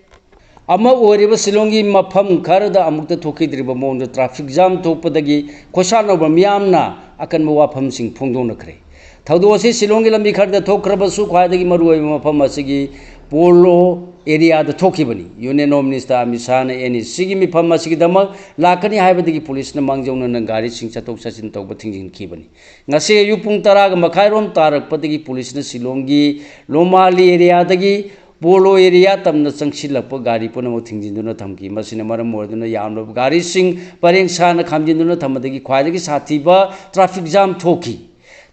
ꯑꯃ ꯑꯣꯏꯔꯤꯕ ꯁꯤꯂꯣꯡꯒꯤ ꯃꯐꯝ ꯈꯔꯗ ꯑꯃꯨꯛꯇ ꯊꯣꯛꯈꯤꯗ꯭ꯔꯤꯕ ꯃꯑꯣꯡꯗ traffic jam ꯊꯣꯛꯄꯗꯒꯤ ꯈꯣꯏꯁꯥꯎꯅꯕ ꯃꯤꯌꯥꯝꯅ ꯑꯀꯟꯕ ꯋꯥꯐꯝꯁꯤꯡ ꯐꯣꯡꯗꯣꯛꯅꯈ꯭ꯔꯦ꯫ ꯊꯧꯗꯣꯛ ꯑꯁꯤ ꯁꯤꯂꯣꯡꯒꯤ ꯂꯝꯕꯤ ꯈꯔꯗ ꯊꯣꯛꯈ꯭ꯔꯕꯁꯨ, ꯈ꯭ꯋꯥꯏꯗꯒꯤ ꯃꯔꯨꯑꯣꯏꯕ ꯃꯐꯝ ꯑꯁꯤꯒꯤ ꯄꯣꯂꯣ ꯑꯦꯔꯤꯌꯥꯗ ꯊꯣꯛꯈꯤꯕꯅꯤ꯫ ꯌꯨꯅꯤꯌꯟ ꯍꯣꯝ ꯃꯤꯅꯤꯁꯇꯔ ꯑꯃꯤꯠ ꯁꯥꯍꯅ ꯑꯦꯟ ꯏ ꯁꯤꯒꯤ ꯃꯤꯐꯝ ꯑꯁꯤꯒꯤꯗꯃꯛ ꯂꯥꯛꯀꯅꯤ ꯍꯥꯏꯕꯗꯒꯤ ꯄꯨꯂꯤꯁꯅ ꯃꯥꯡꯖꯧꯅꯅ ꯒꯥꯔꯤꯁꯤꯡ ꯆꯠꯊꯣꯛ ꯆꯠꯁꯤꯟ ꯇꯧꯕ ꯊꯤꯡꯖꯤꯟꯈꯤꯕꯅꯤ꯫ ꯉꯁꯤ ꯑꯌꯨꯛ ꯄꯨꯡ ꯇꯔꯥꯒ ꯃꯈꯥꯏꯔꯣꯝ ꯇꯥꯔꯛꯄꯗꯒꯤ ꯄꯨꯂꯤꯁꯅ ꯁꯤꯂꯣꯡꯒꯤ ꯂꯣꯃꯥꯂꯤ ꯑꯦꯔꯤꯌꯥꯗꯒꯤ ꯄꯣꯂꯣ ꯑꯦꯔꯤꯌꯥ ꯇꯝꯅ ꯆꯪꯁꯤꯜꯂꯛꯄ ꯒꯥꯔꯤ ꯄꯨꯝꯅꯃꯛ ꯊꯤꯡꯖꯤꯟꯗꯨꯅ ꯊꯝꯈꯤ꯫ ꯃꯁꯤꯅ ꯃꯔꯝ ꯑꯣꯏꯗꯨꯅ ꯌꯥꯝꯂꯕ ꯒꯥꯔꯤꯁꯤꯡ ꯄꯔꯦꯡ ꯁꯥꯅ ꯈꯥꯝꯖꯤꯟꯗꯨꯅ ꯊꯝꯕꯗꯒꯤ ꯈ꯭ꯋꯥꯏꯗꯒꯤ ꯁꯥꯊꯤꯕ ꯇ꯭ꯔꯥꯐꯤꯛ ꯖꯥꯝ ꯊꯣꯛꯈꯤ꯫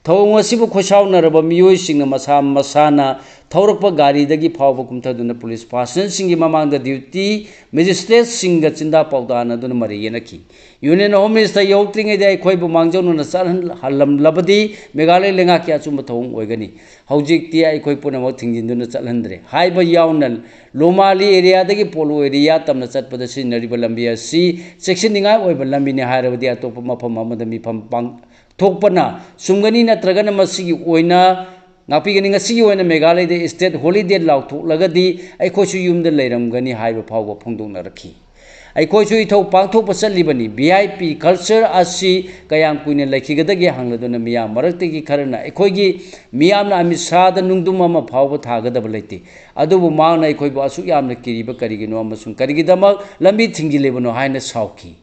ꯊꯧꯑꯣꯡ ꯑꯁꯤꯕꯨ ꯈꯣꯏꯁꯥꯎꯅꯔꯕ ꯃꯤꯑꯣꯏꯁꯤꯡꯅ ꯃꯁꯥ ꯃꯁꯥꯅ ꯊꯧꯔꯛꯄ ꯒꯥꯔꯤꯗꯒꯤ ꯐꯥꯎꯕ ꯀꯨꯝꯊꯗꯨꯅ ꯄꯨꯂꯤꯁ ꯄꯥꯔꯁꯅꯦꯜꯁꯤꯡꯒꯤ ꯃꯃꯥꯡꯗ ꯗ꯭ꯌꯨꯇꯤ ꯃꯦꯖꯤꯁꯇ꯭ꯔꯦꯠꯁꯤꯡꯒ ꯆꯤꯟꯗꯥ ꯄꯥꯎꯗꯥꯅꯗꯨꯅ ꯃꯔꯩ ꯌꯦꯠꯅꯈꯤ꯫ ꯌꯨꯅꯤꯌꯟ ꯍꯣꯝ ꯃꯤꯅꯤꯁꯇꯔ ꯌꯧꯔꯛꯇ꯭ꯔꯤꯉꯩꯗ ꯑꯩꯈꯣꯏꯕꯨ ꯃꯥꯡꯖꯧꯅꯅ ꯆꯠꯍꯜꯂꯝꯂꯕꯗꯤ ꯃꯦꯘꯥꯂꯌ ꯂꯩꯉꯥꯛꯀꯤ ꯑꯆꯨꯝꯕ ꯊꯧꯑꯣꯡ ꯑꯣꯏꯒꯅꯤ꯫ ꯍꯧꯖꯤꯛꯇꯤ ꯑꯩꯈꯣꯏ ꯄꯨꯝꯅꯃꯛ ꯊꯤꯡꯖꯤꯟꯗꯨꯅ ꯆꯠꯍꯟꯗ꯭ꯔꯦ꯫ ꯍꯥꯏꯕ ꯌꯥꯎꯅ ꯂꯣꯃꯥꯂꯤ ꯑꯦꯔꯤꯌꯥꯗꯒꯤ ꯄꯣꯂꯣ ꯑꯦꯔꯤꯌꯥ ꯇꯝꯅ ꯆꯠꯄꯗ ꯁꯤꯖꯤꯟꯅꯔꯤꯕ ꯂꯝꯕꯤ ꯑꯁꯤ ꯆꯦꯛꯁꯤꯟꯅꯤꯡꯉꯥꯏ ꯑꯣꯏꯕ ꯂꯝꯕꯤꯅꯤ ꯍꯥꯏꯔꯕꯗꯤ ꯑꯇꯣꯞꯄ ꯃꯐꯝ ꯑꯃꯗ ꯃꯤꯐꯝ ꯄꯥꯡ-, ꯊꯣꯛꯄꯅ ꯆꯨꯝꯒꯅꯤ, ꯅꯠꯇ꯭ꯔꯒꯅ ꯃꯁꯤꯒꯤ ꯑꯣꯏꯅ ꯉꯥꯛꯄꯤꯒꯅꯤ꯫ ꯉꯁꯤꯒꯤ ꯑꯣꯏꯅ ꯃꯦꯘꯥꯂꯌꯗ ꯏꯁꯇꯦꯠ ꯍꯣꯂꯤꯗꯦ ꯂꯥꯎꯊꯣꯛꯂꯒꯗꯤ ꯑꯩꯈꯣꯏꯁꯨ ꯌꯨꯝꯗ ꯂꯩꯔꯝꯒꯅꯤ ꯍꯥꯏꯕ ꯐꯥꯎꯕ ꯐꯣꯡꯗꯣꯛꯅꯔꯛꯈꯤ꯫ ꯑꯩꯈꯣꯏꯁꯨ ꯏꯊꯧ ꯄꯥꯡꯊꯣꯛꯄ ꯆꯠꯂꯤꯕꯅꯤ꯫ ꯚꯤ ꯑꯥꯏ ꯄꯤ ꯀꯜꯆꯔ ꯑꯁꯤ ꯀꯌꯥꯝ ꯀꯨꯏꯅ ꯂꯩꯈꯤꯒꯗꯒꯦ ꯍꯪꯂꯗꯨꯅ ꯃꯤꯌꯥꯝ ꯃꯔꯛꯇꯒꯤ ꯈꯔꯅ ꯑꯩꯈꯣꯏꯒꯤ ꯃꯤꯌꯥꯝꯅ ꯑꯃꯤꯠ ꯁꯥꯍꯗ ꯅꯨꯡꯗꯨꯝ ꯑꯃ ꯐꯥꯎꯕ ꯊꯥꯒꯗꯕ ꯂꯩꯇꯦ, ꯑꯗꯨꯕꯨ ꯃꯍꯥꯛꯅ ꯑꯩꯈꯣꯏꯕꯨ ꯑꯁꯨꯛ ꯌꯥꯝꯅ ꯀꯤꯔꯤꯕ ꯀꯔꯤꯒꯤꯅꯣ ꯑꯃꯁꯨꯡ ꯀꯔꯤꯒꯤꯗꯃꯛ ꯂꯝꯕꯤ ꯊꯤꯡꯖꯤꯜꯂꯤꯕꯅꯣ ꯍꯥꯏꯅ ꯁꯥꯎꯈꯤ꯫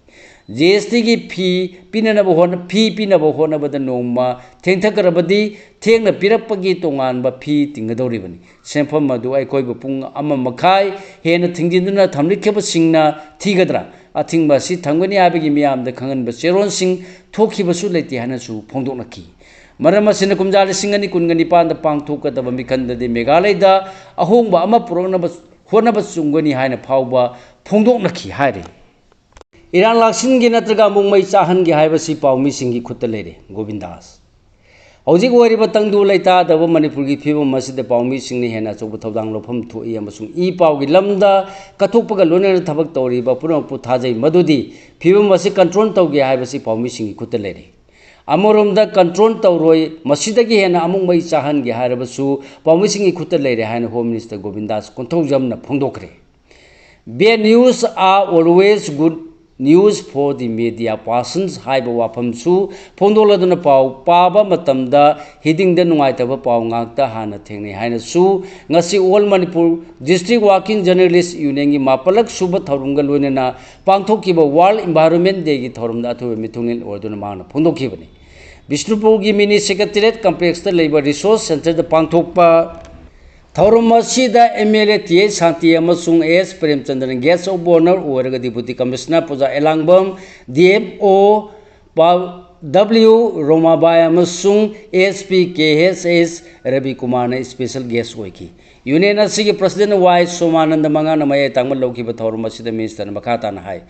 ꯖꯤ ꯑꯦꯁ ꯇꯤꯒꯤ ꯐꯤ ꯄꯤꯅꯅꯕ ꯍꯣꯠꯅ-, ꯐꯤ ꯄꯤꯅꯕ ꯍꯣꯠꯅꯕꯗ ꯅꯣꯡꯃ ꯊꯦꯡꯊꯈ꯭ꯔꯕꯗꯤ ꯊꯦꯡꯅ ꯄꯤꯔꯛꯄꯒꯤ ꯇꯣꯉꯥꯟꯕ ꯐꯤ ꯇꯤꯡꯒꯗꯧꯔꯤꯕꯅꯤ꯫ ꯁꯦꯟꯐꯝ ꯑꯗꯨ ꯑꯩꯈꯣꯏꯕꯨ ꯄꯨꯡ ꯑꯃ ꯃꯈꯥꯏ ꯍꯦꯟꯅ ꯊꯤꯡꯖꯤꯟꯗꯨꯅ ꯊꯝꯂꯤꯈꯤꯕꯁꯤꯡꯅ ꯊꯤꯒꯗ꯭ꯔꯥ? ꯑꯊꯤꯡꯕ ꯑꯁꯤ ꯊꯝꯒꯅꯤ ꯍꯥꯏꯕꯒꯤ ꯃꯤꯌꯥꯝꯗ ꯈꯪꯍꯟꯕ ꯆꯦꯔꯣꯜꯁꯤꯡ ꯊꯣꯛꯈꯤꯕꯁꯨ ꯂꯩꯇꯦ ꯍꯥꯏꯅꯁꯨ ꯐꯣꯡꯗꯣꯛꯅꯈꯤ꯫ ꯃꯔꯝ ꯑꯁꯤꯅ ꯀꯨꯝꯖꯥ ꯂꯤꯁꯤꯡ ꯑꯅꯤ ꯀꯨꯟꯒ ꯅꯤꯄꯥꯟꯗ ꯄꯥꯡꯊꯣꯛꯀꯗꯕ ꯃꯤꯈꯜꯗꯗꯤ ꯃꯦꯘꯥꯂꯌꯗ ꯑꯍꯣꯡꯕ ꯑꯃ ꯄꯨꯔꯛꯅꯕ ꯍꯣꯠꯅꯕ ꯆꯨꯝꯒꯅꯤ ꯍꯥꯏꯅ ꯐꯥꯎꯕ ꯐꯣꯡꯗꯣꯛꯅꯈꯤ ꯍꯥꯏꯔꯤ꯫ ꯏꯔꯥꯡ ꯂꯥꯛꯁꯤꯟꯒꯦ ꯅꯠꯇ꯭ꯔꯒ ꯑꯃꯨꯛ ꯃꯩ ꯆꯥꯍꯟꯒꯦ ꯍꯥꯏꯕꯁꯤ ꯄꯥꯎꯃꯤꯁꯤꯡꯒꯤ ꯈꯨꯠꯇ ꯂꯩꯔꯦ꯫ ꯒꯣꯕꯤꯟꯗꯥꯁ꯫ ꯍꯧꯖꯤꯛ ꯑꯣꯏꯔꯤꯕ ꯇꯪꯗꯨ ꯂꯩꯇꯥꯗꯕ ꯃꯅꯤꯄꯨꯔꯒꯤ ꯐꯤꯕꯝ ꯑꯁꯤꯗ ꯄꯥꯎꯃꯤꯁꯤꯡꯅ ꯍꯦꯟꯅ ꯑꯆꯧꯕ ꯊꯧꯗꯥꯡ ꯂꯧꯐꯝ ꯊꯣꯛꯏ ꯑꯃꯁꯨꯡ ꯏ ꯄꯥꯎꯒꯤ ꯂꯝꯗ ꯀꯠꯊꯣꯛꯄꯒ ꯂꯣꯏꯅꯅ ꯊꯕꯛ ꯇꯧꯔꯤꯕ ꯄꯨꯝꯅꯃꯛꯄꯨ ꯊꯥꯖꯩ ꯃꯗꯨꯗꯤ ꯐꯤꯕꯝ ꯑꯁꯤ ꯀꯟꯇ꯭ꯔꯣꯜ ꯇꯧꯒꯦ ꯍꯥꯏꯕꯁꯤ ꯄꯥꯎꯃꯤꯁꯤꯡꯒꯤ ꯈꯨꯠꯇ ꯂꯩꯔꯦ꯫ ꯑꯃꯔꯣꯝꯗ ꯀꯟꯇ꯭ꯔꯣꯜ ꯇꯧꯔꯣꯏ, ꯃꯁꯤꯗꯒꯤ ꯍꯦꯟꯅ ꯑꯃꯨꯛ ꯃꯩ ꯆꯥꯍꯟꯒꯦ ꯍꯥꯏꯔꯕꯁꯨ ꯄꯥꯎꯃꯤꯁꯤꯡꯒꯤ ꯈꯨꯠꯇ ꯂꯩꯔꯦ ꯍꯥꯏꯅ ꯍꯣꯝ ꯃꯤꯅꯤꯁꯇꯔ ꯒꯣꯕꯤꯟꯗꯥꯁ ꯀꯣꯟꯊꯧꯖꯝꯅ ꯐꯣꯡꯗꯣꯛꯈ꯭ꯔꯦ꯫ Bad news are always good News for the Media Persons ꯍꯥꯏꯕ ꯋꯥꯐꯝꯁꯨ ꯐꯣꯡꯗꯣꯛꯂꯗꯨꯅ ꯄꯥꯎ ꯄꯥꯕ ꯃꯇꯝꯗ ꯍꯤꯗꯤꯡꯗ ꯅꯨꯡꯉꯥꯏꯇꯕ ꯄꯥꯎ ꯉꯥꯛꯇ ꯍꯥꯟꯅ ꯊꯦꯡꯅꯩ ꯍꯥꯏꯅꯁꯨ ꯉꯁꯤ All Manipur District Working Journalist Unionꯒꯤ ꯃꯥꯄꯜꯂꯛ ꯁꯨꯕ ꯊꯧꯔꯝꯒ ꯂꯣꯏꯅꯅ ꯄꯥꯡꯊꯣꯛꯈꯤꯕ World Environment Dayꯒꯤ ꯊꯧꯔꯝꯗ ꯑꯊꯣꯏꯕ ꯃꯤꯊꯨꯡꯂꯦꯟ ꯑꯣꯏꯗꯨꯅ ꯃꯍꯥꯛꯅ ꯐꯣꯡꯗꯣꯛꯈꯤꯕꯅꯤ꯫ ꯕꯤꯁꯅꯨꯄꯨꯔꯒꯤ Mini Secretariat Complexꯇ ꯂꯩꯕ Resource Centreꯗ ꯄꯥꯡꯊꯣꯛꯄ ꯊꯧꯔꯝ ꯑꯁꯤꯗ MLA ꯇꯤ ꯑꯩꯆ ꯁꯥꯟꯇꯤ ꯑꯃꯁꯨꯡ ꯑꯦ ꯑꯦꯁ ꯄ꯭ꯔꯦꯝꯆꯟꯗ꯭ꯔꯅ Guest of Honour ꯑꯣꯏꯔꯒ Deputy Commissioner ꯄꯨꯖꯥ ꯑꯦꯂꯥꯡꯕꯝ, ꯗꯤ ꯑꯦꯐ ꯑꯣ ꯄꯥ-, ꯗꯕ꯭ꯂꯤꯎ ꯔꯣꯃꯥꯕꯥꯏ ꯑꯃꯁꯨꯡ ꯑꯦꯁ ꯄꯤ ꯀꯦ ꯑꯦꯁ ꯑꯦꯁ ꯔꯕꯤꯀꯨꯃꯥꯔꯅ Special Guest ꯑꯣꯏꯈꯤ꯫ Union ꯑꯁꯤꯒꯤ President ꯋꯥꯏ ꯁꯣꯃꯥꯅꯟꯗ ꯃꯉꯥꯅ ꯃꯌꯥꯏ ꯇꯥꯡꯕ ꯂꯧꯈꯤꯕ ꯊꯧꯔꯝ ꯑꯁꯤꯗ Ministerꯅ ꯃꯈꯥ ꯇꯥꯅ ꯍꯥꯏ,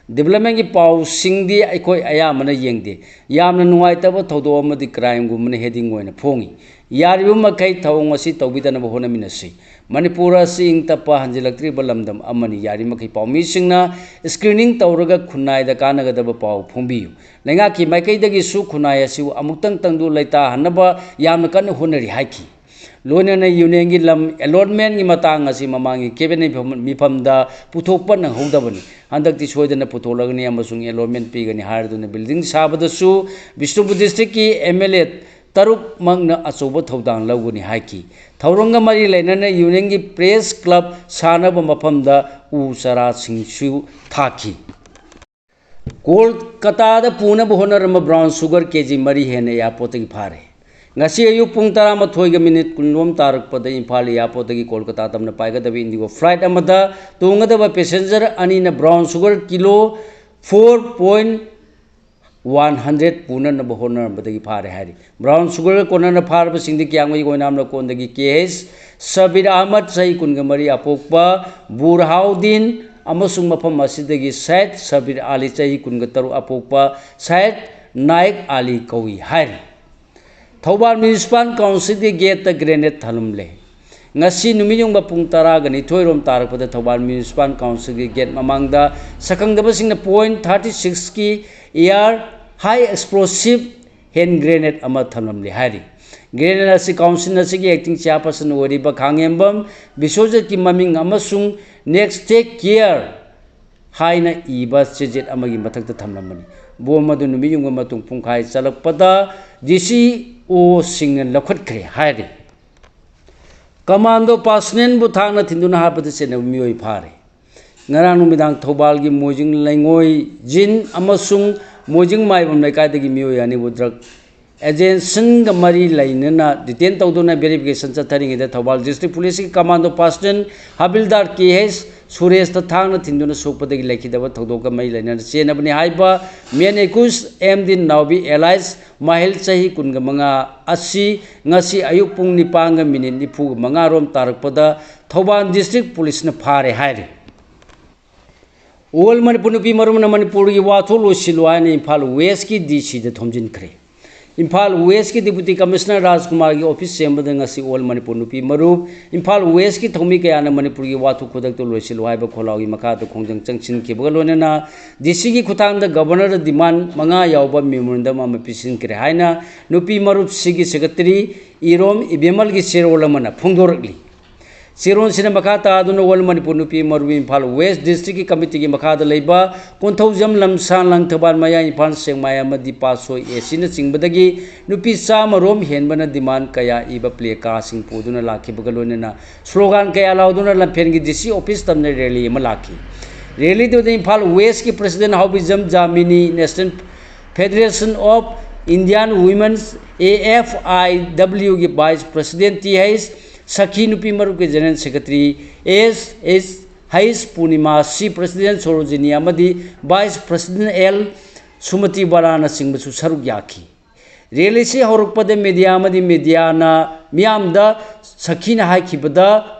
Developmentꯀꯤ ꯄꯥꯎꯁꯤꯡꯗꯤ ꯑꯩꯈꯣꯏ ꯑꯌꯥꯝꯕꯅ ꯌꯦꯡꯗꯦ꯫ ꯌꯥꯝꯅ ꯅꯨꯡꯉꯥꯏꯇꯕ ꯊꯧꯗꯣꯛ ꯑꯃꯗꯤ crimeꯒꯨꯝꯕꯅ heading ꯑꯣꯏꯅ ꯐꯣꯡꯏ꯫ ꯌꯥꯔꯤꯕ ꯃꯈꯩ ꯊꯧꯑꯣꯡ ꯑꯁꯤ ꯇꯧꯕꯤꯗꯅꯕ ꯍꯣꯠꯅꯃꯤꯟꯅꯁꯤ꯫ ꯃꯅꯤꯄꯨꯔ ꯑꯁꯤ ꯏꯪ ꯇꯞꯄ ꯍꯟꯖꯤꯜꯂꯛꯇ꯭ꯔꯤꯕ ꯂꯝꯗꯝ ꯑꯃꯅꯤ꯫ ꯌꯥꯔꯤꯃꯈꯩ ꯄꯥꯎꯃꯤꯁꯤꯡꯅ screening ꯇꯧꯔꯒ ꯈꯨꯟꯅꯥꯏꯗ ꯀꯥꯟꯅꯒꯗꯕ ꯄꯥꯎ ꯐꯣꯡꯕꯤꯌꯨ꯫ ꯂꯩꯉꯥꯛꯀꯤ ꯃꯥꯏꯀꯩꯗꯒꯤꯁꯨ ꯈꯨꯟꯅꯥꯏ ꯑꯁꯤꯕꯨ ꯑꯃꯨꯛꯇꯪ ꯇꯪꯗꯨ ꯂꯩꯇꯥꯍꯟꯅꯕ ꯌꯥꯝꯅ ꯀꯟꯅ ꯍꯣꯠꯅꯔꯤ ꯍꯥꯏꯈꯤ꯫ ꯂꯣꯏꯅꯅ Unionꯒꯤ ꯂꯝ allotmentꯒꯤ ꯃꯇꯥꯡ ꯑꯁꯤ ꯃꯃꯥꯡꯒꯤ Cabinet ꯃꯤꯐꯝ-, ꯃꯤꯐꯝꯗ ꯄꯨꯊꯣꯛꯄ ꯅꯪꯍꯧꯗꯕꯅꯤ꯫ ꯍꯟꯗꯛꯇꯤ ꯁꯣꯏꯗꯅ ꯄꯨꯊꯣꯛꯂꯒꯅꯤ ꯑꯃꯁꯨꯡ allotment ꯄꯤꯒꯅꯤ ꯍꯥꯏꯔꯗꯨꯅ building ꯁꯥꯕꯗꯁꯨ ꯕꯤꯁꯅꯨꯄꯨꯔ Districtꯀꯤ MLA ꯇꯔꯨꯛꯃꯛꯅ ꯑꯆꯧꯕ ꯊꯧꯗꯥꯡ ꯂꯧꯒꯅꯤ ꯍꯥꯏꯈꯤ꯫ ꯊꯧꯔꯝꯒ ꯃꯔꯤ ꯂꯩꯅꯅ Unionꯒꯤ Press Club ꯁꯥꯅꯕ ꯃꯐꯝꯗ ꯎ ꯆꯥꯔꯥꯁꯤꯡꯁꯨ ꯊꯥꯈꯤ꯫ ꯀꯣꯜꯀꯇꯥꯗ ꯄꯨꯅꯕ ꯍꯣꯠꯅꯔꯝꯕ brown sugar ꯀꯦ ꯖꯤ ꯃꯔꯤ ꯍꯦꯟꯅ airportꯇꯒꯤ ꯐꯥꯔꯦ꯫ ꯉꯁꯤ ꯑꯌꯨꯛ ꯄꯨꯡ ꯇꯔꯥꯃꯥꯊꯣꯏꯒ minute ꯀꯨꯟꯂꯣꯝ ꯇꯥꯔꯛꯄꯗ ꯏꯝꯐꯥꯜ airportꯇꯒꯤ ꯀꯣꯜꯀꯇꯥ ꯇꯝꯅ ꯄꯥꯏꯒꯗꯕ Indigo flight ꯑꯃꯗ ꯇꯣꯡꯒꯗꯕ passenger ꯑꯅꯤꯅ brown sugar kilo four point one hundred ꯄꯨꯅꯅꯕ ꯍꯣꯠꯅꯔꯝꯕꯗꯒꯤ ꯐꯥꯔꯦ ꯍꯥꯏꯔꯤ꯫ Brown sugarꯒ ꯀꯣꯟꯅꯅ ꯐꯥꯔꯕꯁꯤꯡꯗꯤ ꯀꯤꯌꯥꯡꯃꯩ ꯑꯣꯏꯅꯥꯝ ꯂꯩꯀꯣꯟꯗꯒꯤ ꯀꯦ ꯑꯩꯆ ꯁꯕꯤꯔ ꯑꯍꯃꯗ, ꯆꯍꯤ ꯀꯨꯟꯒ ꯃꯔꯤ, ꯑꯄꯣꯛꯄ ꯕꯨꯔꯍꯥꯎꯗꯤꯟ, ꯑꯃꯁꯨꯡ ꯃꯐꯝ ꯑꯁꯤꯗꯒꯤ ꯁꯌꯦꯗ ꯁꯕꯤꯔ ꯑꯂꯤ, ꯆꯍꯤ ꯀꯨꯟꯒ ꯇꯔꯨꯛ, ꯑꯄꯣꯛꯄ ꯁꯌꯦꯗ ꯅꯥꯌꯛ ꯑꯂꯤ ꯀꯧꯏ ꯍꯥꯏꯔꯤ꯫ Thoubal Municipal Councilꯒꯤ gateꯇ grenade ꯊꯝꯂꯝꯂꯦ꯫ ꯉꯁꯤ ꯅꯨꯃꯤꯠꯌꯨꯡꯕ ꯄꯨꯡ ꯇꯔꯥꯒ ꯅꯤꯊꯣꯏ ꯔꯣꯝ ꯇꯥꯔꯛꯄꯗ ꯊꯧꯕꯥꯜ Municipal Councilꯒꯤ gate ꯃꯃꯥꯡꯗ ꯁꯛꯈꯪꯗꯕꯁꯤꯡꯅ point thirty sixꯀꯤ air high explosive hand grenade ꯑꯃ ꯊꯝꯂꯝꯂꯦ ꯍꯥꯏꯔꯤ꯫ Grenade ꯑꯁꯤ council ꯑꯁꯤꯒꯤ acting chairperson ꯑꯣꯏꯔꯤꯕ ꯈꯥꯉꯦꯝꯕꯝ ꯕꯤꯁ꯭ꯋꯖꯤꯠꯀꯤ ꯃꯃꯤꯡ ꯑꯃꯁꯨꯡ Next Take Care ꯍꯥꯏꯅ ꯏꯕ ꯆꯦꯖꯦꯠ ꯑꯃꯒꯤ ꯃꯊꯛꯇ ꯊꯝꯂꯝꯕꯅꯤ꯫ ꯕꯣꯝ ꯑꯗꯨ ꯅꯨꯃꯤꯠ ꯌꯨꯡꯕ ꯃꯇꯨꯡ ꯄꯨꯡꯈꯥꯏ ꯆꯠꯂꯛꯄꯗ ꯗꯤ ꯁꯤ ꯑꯣꯁꯤꯡꯅ ꯂꯧꯈꯠꯈ꯭ꯔꯦ ꯍꯥꯏꯔꯤ꯫ ꯀꯃꯥꯟꯗꯣ ꯄꯥꯁꯅꯦꯟꯕꯨ ꯊꯥꯡꯅ ꯊꯤꯟꯗꯨꯅ ꯍꯥꯠꯄꯗ ꯆꯦꯟꯅꯕ ꯃꯤꯑꯣꯏ ꯐꯥꯔꯦ꯫ ꯉꯔꯥꯡ ꯅꯨꯃꯤꯗꯥꯡ ꯊꯧꯕꯥꯜꯒꯤ ꯃꯣꯏꯖꯤꯡ ꯂꯩꯉꯣꯏꯖꯤꯟ ꯑꯃꯁꯨꯡ ꯃꯣꯏꯖꯤꯡ ꯃꯥꯏꯕꯝ ꯂꯩꯀꯥꯏꯗꯒꯤ ꯃꯤꯑꯣꯏ ꯑꯅꯤꯕꯨ ꯗ꯭ꯔꯒ ꯑꯦꯖꯦꯟꯁꯤꯒ ꯃꯔꯤ ꯂꯩꯅꯅ ꯗꯤꯇꯦꯟ ꯇꯧꯗꯨꯅ ꯚꯦꯔꯤꯐꯤꯀꯦꯁꯟ ꯆꯠꯊꯔꯤꯉꯩꯗ ꯊꯧꯕꯥꯜ ꯗꯤꯁꯇ꯭ꯔꯤꯛ ꯄꯨꯂꯤꯁꯀꯤ ꯀꯃꯥꯟꯗꯣ ꯄꯥꯁꯅꯦꯟ ꯍꯥꯕꯤꯜꯗꯥꯔ ꯀꯦ ꯑꯩꯆ ꯁꯨꯔꯦꯁꯇ ꯊꯥꯡꯅ ꯊꯤꯟꯗꯨꯅ ꯁꯣꯛꯄꯗꯒꯤ ꯂꯩꯈꯤꯗꯕ ꯊꯧꯗꯣꯛꯀ ꯃꯔꯤ ꯂꯩꯅꯅ ꯆꯦꯟꯅꯕꯅꯤ ꯍꯥꯏꯕ ꯃꯦꯟ ꯑꯦꯀ꯭ꯌꯨꯁ ꯑꯦꯝ ꯗꯤ ꯅꯥꯎꯕꯤ ꯑꯦꯂꯥꯏꯁ ꯃꯍꯦꯜ ꯆꯍꯤ ꯀꯨꯟꯒ ꯃꯉꯥ ꯑꯁꯤ ꯉꯁꯤ ꯑꯌꯨꯛ ꯄꯨꯡ ꯅꯤꯄꯥꯟꯒ ꯃꯤꯅꯤꯠ ꯅꯤꯐꯨꯒ ꯃꯉꯥ ꯔꯣꯝ ꯇꯥꯔꯛꯄꯗ ꯊꯧꯕꯥꯜ ꯗꯤꯁꯇ꯭ꯔꯤꯛ ꯄꯨꯂꯤꯁꯅ ꯐꯥꯔꯦ ꯍꯥꯏꯔꯤ꯫ ꯑꯣꯜ ꯃꯅꯤꯄꯨꯔ ꯅꯨꯄꯤ ꯃꯔꯨꯞꯅ ꯃꯅꯤꯄꯨꯔꯒꯤ ꯋꯥꯊꯣꯛ ꯂꯣꯏꯁꯤꯜꯂꯨ ꯍꯥꯏꯅ ꯏꯝꯐꯥꯜ ꯋꯦꯁꯀꯤ ꯗꯤ ꯁꯤꯗ ꯊꯣꯝꯖꯤꯟꯈ꯭ꯔꯦ꯫ ꯏꯝꯐꯥꯜ ꯋꯦꯁꯀꯤ ꯗꯤꯄꯨꯇꯤ ꯀꯃꯤꯁꯅꯔ ꯔꯥꯖꯀꯨꯃꯥꯔꯒꯤ ꯑꯣꯐꯤꯁ ꯆꯦꯟꯕꯗ ꯉꯁꯤ ꯑꯣꯜ ꯃꯅꯤꯄꯨꯔ ꯅꯨꯄꯤ ꯃꯔꯨꯞ ꯏꯝꯐꯥꯜ ꯋꯦꯁꯀꯤ ꯊꯧꯃꯤ ꯀꯌꯥꯅ ꯃꯅꯤꯄꯨꯔꯒꯤ ꯋꯥꯊꯣꯛ ꯈꯨꯗꯛꯇ ꯂꯣꯏꯁꯤꯜꯂꯨ ꯍꯥꯏꯕ ꯈꯣꯜꯂꯥꯎꯒꯤ ꯃꯈꯥꯗ ꯈꯣꯡꯖꯪ ꯆꯪꯁꯤꯟꯈꯤꯕꯒ ꯂꯣꯏꯅꯅ ꯗꯤ ꯁꯤꯒꯤ ꯈꯨꯠꯊꯥꯡꯗ ꯒꯕꯔꯅꯔꯗ ꯗꯤꯃꯥꯟ ꯃꯉꯥ ꯌꯥꯎꯕ ꯃꯦꯃꯣꯔꯦꯟꯗꯝ ꯑꯃ ꯄꯤꯁꯤꯟꯈ꯭ꯔꯦ ꯍꯥꯏꯅ ꯅꯨꯄꯤ ꯃꯔꯨꯞꯁꯤꯒꯤ ꯁꯦꯀ꯭ꯔꯦꯇꯔꯤ ꯏꯔꯣꯝ ꯏꯕꯦꯝꯃꯜꯒꯤ ꯆꯦꯔꯣꯜ ꯑꯃꯅ ꯐꯣꯡꯗꯣꯔꯛꯂꯤ꯫ ꯆꯦꯔꯣꯜꯁꯤꯅ ꯃꯈꯥ ꯇꯥꯗꯨꯅ ꯑꯣꯜ ꯃꯅꯤꯄꯨꯔ ꯅꯨꯄꯤ ꯃꯔꯨꯞ ꯏꯝꯐꯥꯜ ꯋꯦꯁ ꯗꯤꯁꯇ꯭ꯔꯤꯛꯀꯤ ꯀꯃꯤꯇꯤꯒꯤ ꯃꯈꯥꯗ ꯂꯩꯕ ꯀꯣꯟꯊꯧꯖꯝ, ꯂꯝꯁꯥꯡ, ꯂꯪꯊꯕꯥꯜ ꯃꯌꯥꯏ ꯏꯝꯐꯥꯜ, ꯁꯦꯛꯃꯥꯏ ꯑꯃꯗꯤ ꯄꯥꯠꯁꯣꯏ ꯑꯦ ꯁꯤꯅꯆꯤꯡꯕꯗꯒꯤ ꯅꯨꯄꯤ ꯆꯥꯝꯃ ꯔꯣꯝ ꯍꯦꯟꯕꯅ ꯗꯤꯃꯥꯟ ꯀꯌꯥ ꯏꯕ ꯄ꯭ꯂꯦ ꯀꯥꯔꯗꯁꯤꯡ ꯄꯨꯗꯨꯅ ꯂꯥꯛꯈꯤꯕꯒ ꯂꯣꯏꯅꯅ ꯁ꯭ꯂꯣꯒꯥꯟ ꯀꯌꯥ ꯂꯥꯎꯗꯨꯅ ꯂꯝꯐꯦꯜꯒꯤ ꯗꯤ ꯁꯤ ꯑꯣꯐꯤꯁ ꯇꯝꯅ ꯔꯦꯂꯤ ꯑꯃ ꯂꯥꯛꯈꯤ꯫ ꯔꯦꯂꯤꯗꯨꯗ ꯏꯝꯐꯥꯜ ꯋꯦꯁꯀꯤ president Haobijam Jamini, national federation of Indian women's, A F I ꯗꯕ꯭ꯂꯤꯌꯨꯒꯤ vice president T H Sakhi, ꯅꯨꯄꯤ ꯃꯔꯨꯞꯀꯤ general secretary S S H Purnima, C president Sarojini ꯑꯃꯗꯤ ꯚꯥꯏꯁ ꯄ꯭ꯔꯁꯤꯗꯦꯟ ꯑꯦꯜ ꯁꯨꯃꯇꯤ ꯕꯔꯥꯅꯆꯤꯡꯕꯁꯨ ꯁꯔꯨꯛ ꯌꯥꯈꯤ꯫ ꯔꯦꯂꯤꯁꯤ ꯍꯧꯔꯛꯄꯗ ꯃꯦꯗꯤꯌꯥ ꯑꯃꯗꯤ ꯃꯦꯗꯤꯌꯥꯅ ꯃꯤꯌꯥꯝꯗ ꯁꯈꯤꯅ ꯍꯥꯏꯈꯤꯕꯗ